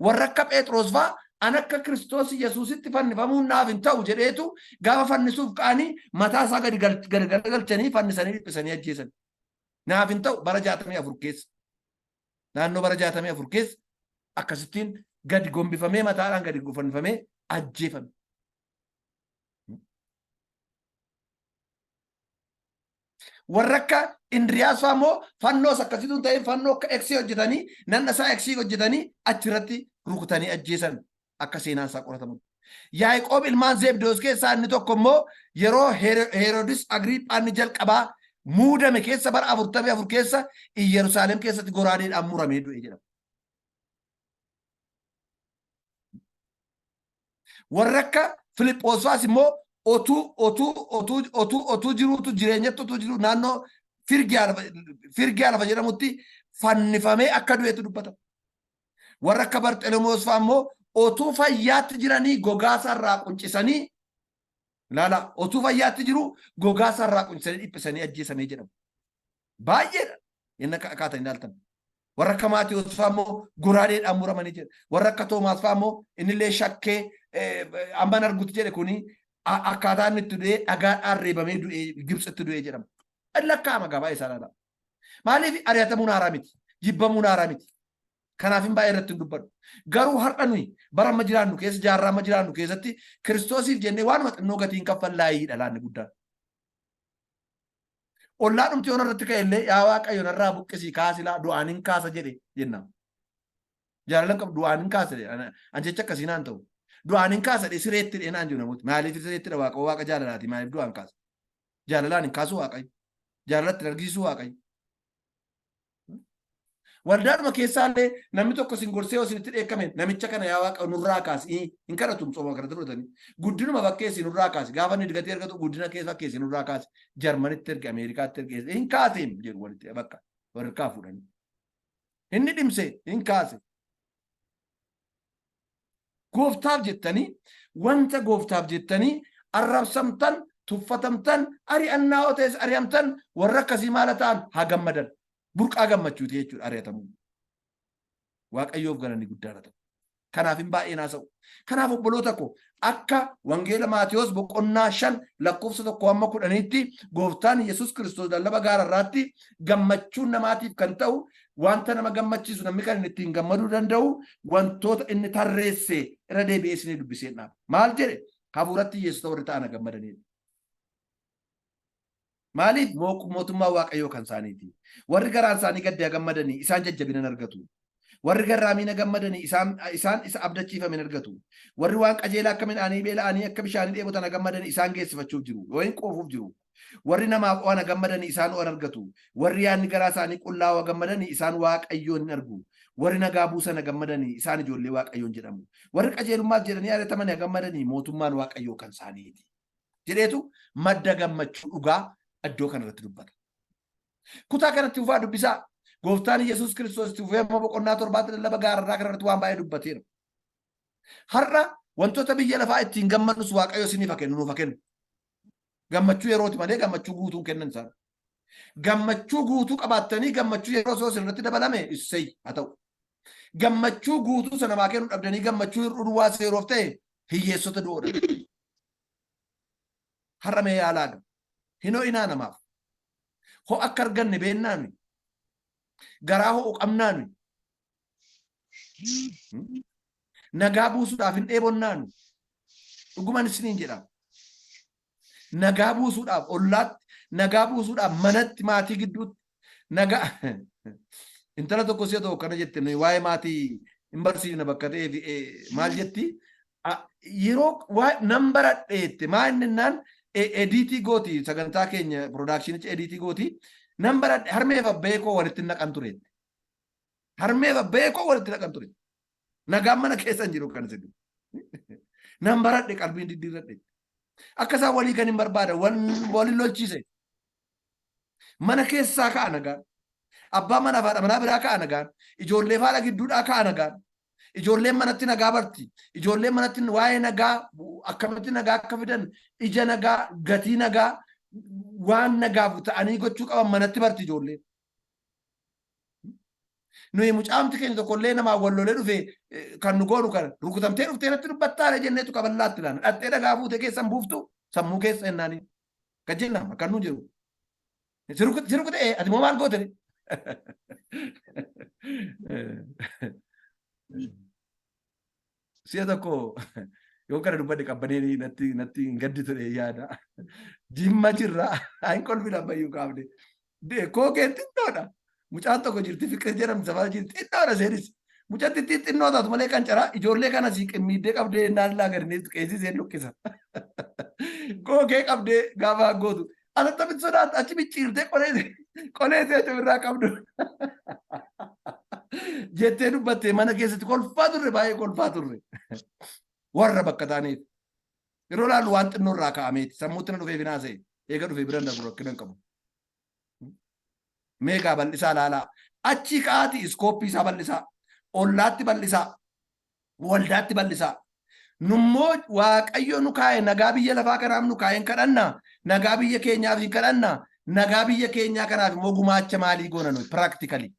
Warra akka Phexros fa'aa an akka Kiristoos Yesuusitti fannifamuun naaf hin ta'u jedheetu gaafa fannisuuf ka'anii mataa isaa gadi galagalchanii fannisanii dhiphisanii ajjeesan. Naaf hin ta'u bara 64 keessa. Naannoo bara 64 keessa akkasittiin gadi gombifamee mataadhaan gadi fannifamee ajjeefame. Warra akka Indiriyaas fa'aa immoo fannoos akkasitu hin ta'in fannoo akka eksii hojjetanii nanna isaa eksii hojjetanii achirratti rukutanii ajjeesan akka seenaan isaa qoratamu. Yaaqoob ilmaan Zeebdiyoos keessaa inni tokko immoo yeroo Heerodis Agriiphaan inni jalqabaa muudame keessa bara 44 keessa Iyyerusaalem keessatti goraadeedhaan muramee du'e jedhama. Warra akka Filiphoos fa'as immoo otuu otuu otuu otuu otuu jiruutu jireenyatti otuu jiru naannoo Firgiyaa lafa jedhamutti fannifamee akka du'etu dubbata. Warra akka Barxelemoos fa'aa immoo otuu fayyaatti jiranii gogaa isaarraa quncisanii ilaala otuu fayyaatti jiru gogaa isaarraa quncisanii dhiphisanii ajjeesanii jedhamu. Baay'eedha. Inni akka akkaatan ilaaltan. Warra akka Maatiyoos fa'aa immoo goraadeedhaan muramanii jedha. Warra akka Toomaas fa'aa immoo innillee shakkee amman argutti jedhe kuni akkaataa inni itti du'ee dhagaadhaan reebamee du'ee Gibxitti du'ee jedhama. Lakkaa'ama gabaa isaa ilaala. Maaliif ari'atamuun haaraa miti? Jibbamuun haaraa miti. Kanaaf hin baay'ee irratti hin dubbadhu. Garuu har'a nuyi bara amma jiraannu keessa jaarraa amma jiraannu keessatti Kiristoosiif jennee waanuma xinnoo gatiin kaffallaayiidha laanni guddaan. Ollaa dhumti yoona irratti ka'e illee yaa Waaqayyo narraa buqqisii kaasilaa du'aan hin kaasa jedhe jenna. Jaalala qabu du'aan hin kaasa jedhe. An jecha akkasii naan ta'u. Du'aan hin kaasa jedhe sireetti jedhe naan jiru namooti. Maaliif sireetti dha Waaqa Waaqa jaalalaati maaliif du'aan kaasa? Jaalalaan hin kaasu Waaqayyo. Jaalalatti hin argisiisu Waaqayyo. Waldaadhuma keessaallee namni tokko isin gorsee yoo isinitti dheekkame namicha kana yaa waaqa nurraa kaasi hin kadhatu tsooma kanatti fudhatanii. Guddinuma fakkeessi nurraa kaasi gaafa inni gatii argatu guddina kee fakkeessi nurraa kaasi Jarmanitti erge Ameerikaatti erge hin kaaseem jedhu walitti bakka warqaa fuudhanii. Inni dhimse hin kaase. Gooftaaf jettanii wanta gooftaaf jettanii arrabsamtan, tuffatamtan, ari'annaa yoo ta'es ari'amtan warra akkasii maala ta'an haa gammadan. Burqaa gammachuuti jechuudha ari'atamuun. Waaqayyoof galanni guddaan haa ta'u. Kanaaf hin baay'een haasa'u. Kanaaf obboloota koo akka wangeela Maatiyos boqonnaa 5 lakkoofsa 1 hamma 10tti gooftaan Yesuus Kiristoos lallaba gaararraatti gammachuun namaatiif kan ta'u Wanta nama gammachiisu namni kan inni ittiin gammaduu danda'u wantoota inni tarreesse irra deebi'ee isinii dubbiseen dhaaba. Maal jedhe? Hafuuratti hiyyeessota warri ta'an gammadaniidha. Maaliif? Mootummaa Waaqayyoo kan isaaniiti. Warri garaan isaanii gadde gammadanii isaan jajjabina hin argatu. Warri garraamiina gammadanii isaan isaan isa abdachiifame hin argatu. Warri waan qajeelaa akka midhaanii beela'anii akka bishaanii dheebotan gammadanii isaan geessifachuuf jiru. Yookiin quufuuf jiru. Warri namaaf o'an gammadanii isaan o'an argatu. Warri yaadni garaa isaanii qullaa'oo gammadanii isaan Waaqayyoon hin argu. Warri nagaa buusan gammadanii isaan ijoollee Waaqayyoon jedhamu. Warri qajeelummaaf jedhanii ari'ataman gammadanii mootummaan Waaqayyoo kan isaaniiti. Jedheetu madda gammachuu dhugaa iddoo kanarratti dubbata. Kutaa kanatti fufaa dubbisaa. Gooftaan Yesuus Kiristoos itti fufee amma boqonnaa torbaatti lallaba gaararraa kanarratti waan baay'ee dubbateera. Har'a wantoota biyya lafaa ittiin gammannus Waaqayyo isiniif haa kennu nuuf haa kennu. Gammachuu yerooti malee gammachuu guutuu hin kennan isaan. Gammachuu guutuu qabaattanii gammachuu yeroo osoo isin irratti dabalame issey haa ta'u. Gammachuu guutuu sana namaa kennu dhabdanii gammachuu hir'uu duwwaa yeroof ta'e hiyyeessota du'oodha. Har'a mee yaalaa ga. Hin ho'inaa namaaf. Ho'a akka arganne beennaa nuyi. Garaa ho'u qabnaa nuyi. Nagaa buusuudhaaf hin dheebonnaa nuyi. Dhuguman isiniin jedha. Nagaa buusuudhaaf ollaatti, nagaa buusuudhaaf manatti, maatii gidduutti, nagaa intala tokko si'a tokko kana jette nuyi waa'ee maatii hin barsiifna bakka ta'eef maal jetti yeroo nan baradhe jette maa inni naan ediitii gooti sagantaa keenya piroodaakshinicha ediitii gooti nan baradhe harmeef abbee koo walitti naqan ture harmeef abbee koo walitti naqan ture Nagaan mana keessa hin jiru kan isin. Nan baradhe qalbiin diddiirradhe. Akka isaan walii kan hin barbaada waliin lolchiise. Mana keessaa ka'a nagaan. Abbaa manaa fi haadha manaa biraa ka'a nagaan. Ijoollee faadha gidduudhaa ka'a nagaan. Ijoolleen manatti nagaa barti. Ijoolleen manatti waa'ee nagaa akkamitti nagaa akka fidan ija nagaa gatii nagaa waan nagaaf ta'anii gochuu qaban manatti barti ijoolleen. Nuyi mucaamti keenya tokko illee namaa wal lolee dhufe kan nu goonu kana rukutamtee dhuftee natti dubbattaare jenneetu kaballaatti laana. Dhattee dhagaa fuute keessan buuftu sammuu keessa jennaani. Kan jennaan akkan nu jiru. Si rukute ati moo maal goote? Si'a tokko yoo kana dubbadhe qabbaneen natti natti hin gadditu jedhee yaada. Jimma jirra hin kolfina ammayyuu kaafne. Kookeen xinnoodha. Mucaan tokko jirti Fiqir jedhamti safara jirti xinnoodha isheenis. Mucattitti xinnoo taatu malee kan caraa ijoollee kana sii qimmiiddee qabdee naan laa gadi qeesii seen luqqisa. Kookee qabdee gaafa gootu. Atattamitti sodaatu achi micciirtee qolee qolee see achi ofirraa qabdu. Jettee dubbattee mana keessatti kolfaa turre, baay'ee kolfaa turre. Warra bakka taaneef. Yeroo laallu waan xinnoo irraa ka'ameeti. Sammuutti na dhufee finaasee. Eega dhufee bira darbu rakkina hin qabu. Meegaa bal'isaa laalaa. Achii ka'aati scope isaa bal'isaa. Ollaatti bal'isaa. Waldaatti bal'isaa. Nummoo Waaqayyo nu kaa'e nagaa biyya lafaa kanaaf nu kaa'een kadhanna. Nagaa biyya keenyaaf hin kadhanna. Nagaa biyya keenyaa kanaaf immoo gumaacha maalii goona nuyi practically?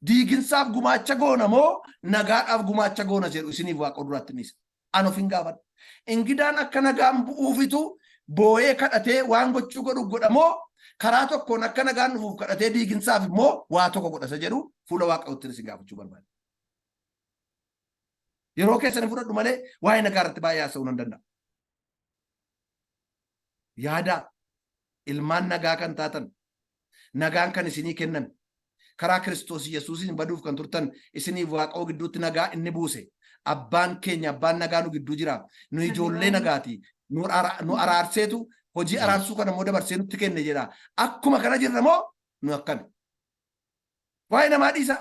Diiginsaaf gumaacha goona moo nagaadhaaf gumaacha goona jedhu isiniif Waaqa duraatti ni isa. An of hin gaafadhu. Ingidaan akka nagaan bu'uufitu boo'ee kadhatee waan gochuu godhu godha moo karaa tokkoon akka nagaan dhufuuf kadhatee diiginsaaf immoo waa tokko godha isa jedhu fuula Waaqayyootti isin gaafachuu barbaada. Yeroo keessan fudhadhu malee waa'ee nagaa irratti baay'ee haasa'uu nan danda'a. Yaadaa, ilmaan nagaa kan taatan, nagaan kan isinii kenname, karaa Kiristoos Yesuusiin baduuf kan turtan isiniif Waaqayyoo gidduutti nagaa inni buuse. Abbaan keenya abbaan nagaa nu gidduu jira. Nu ijoollee nagaati. Nu araarseetu hojii araarsuu kana immoo dabarsee nutti kenne jedha. Akkuma kana jirra moo nu akkami? Waa'ee namaa dhiisa.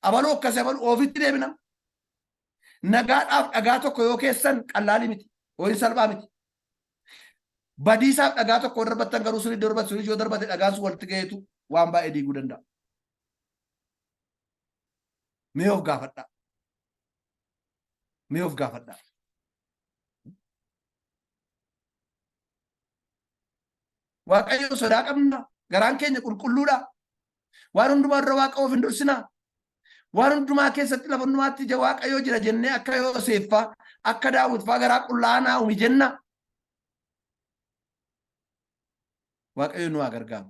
Abaluu akkasii abaluu ofitti deebina. Nagaadhaaf dhagaa tokko yoo keessan qallaalii miti. Ho'iin salphaa miti. Badiisaaf dhagaa tokko yoo darbattan garuu sun iddoo darbatu, sunis yoo darbate dhagaan sun walitti ga'eetu waan baay'ee diiguu danda'a. Mee of gaafadhaa. Mee of gaafadhaa. Waaqayyo sodaa qabna. Garaan keenya qulqulluudha. Waan hundumaa dura Waaqa of hin dursinaa. Waan hundumaa keessatti lafa hundumaatti ija Waaqayyoo jira jennee akka Yooseeffaa, akka Daawitfaa garaa qullaa'aa naa uumi jenna. Waaqayyo nu haa gargaaru.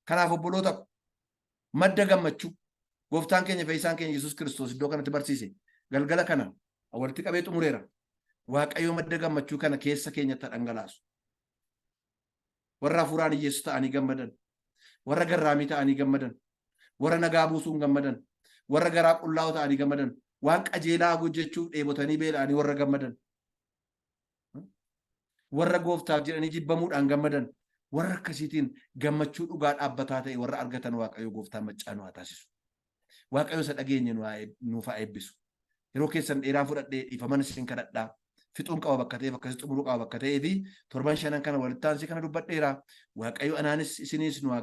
Kanaaf obboloota ko, madda gammachuu gooftaan keenya fayyisaan keenya Yesuus Kiristoos iddoo kanatti barsiise galgala kana walitti qabee xumureera. Waaqayyo madda gammachuu kana keessa keenyatti haa dhangalaasu. Warra hafuuraan hiyyeessa ta'anii gammadan, warra garraamii ta'anii gammadan, warra nagaa buusuun gammadan, warra garaa qullaa'oo ta'anii gammadan, waan qajeelaa hojjechuuf dheebotanii beela'anii warra gammadan, warra gooftaaf jedhanii jibbamuudhaan gammadan, warra akkasiitiin gammachuu dhugaa dhaabbataa ta'e warra argatan Waaqayyo gooftaan maccaa nu haa taasisu. Waaqayyo isa dhageenye nuuf haa eebbisu. Yeroo keessan dheeraa fudhadhee dhiifaman isin kadhadhaa. Fixuun qaba bakka ta'eef, akkasii xumuruu qaba bakka ta'ee fi torban shanan kana walitti aansee kana dubbadheera. Waaqayyo anaanis isiniis nu haa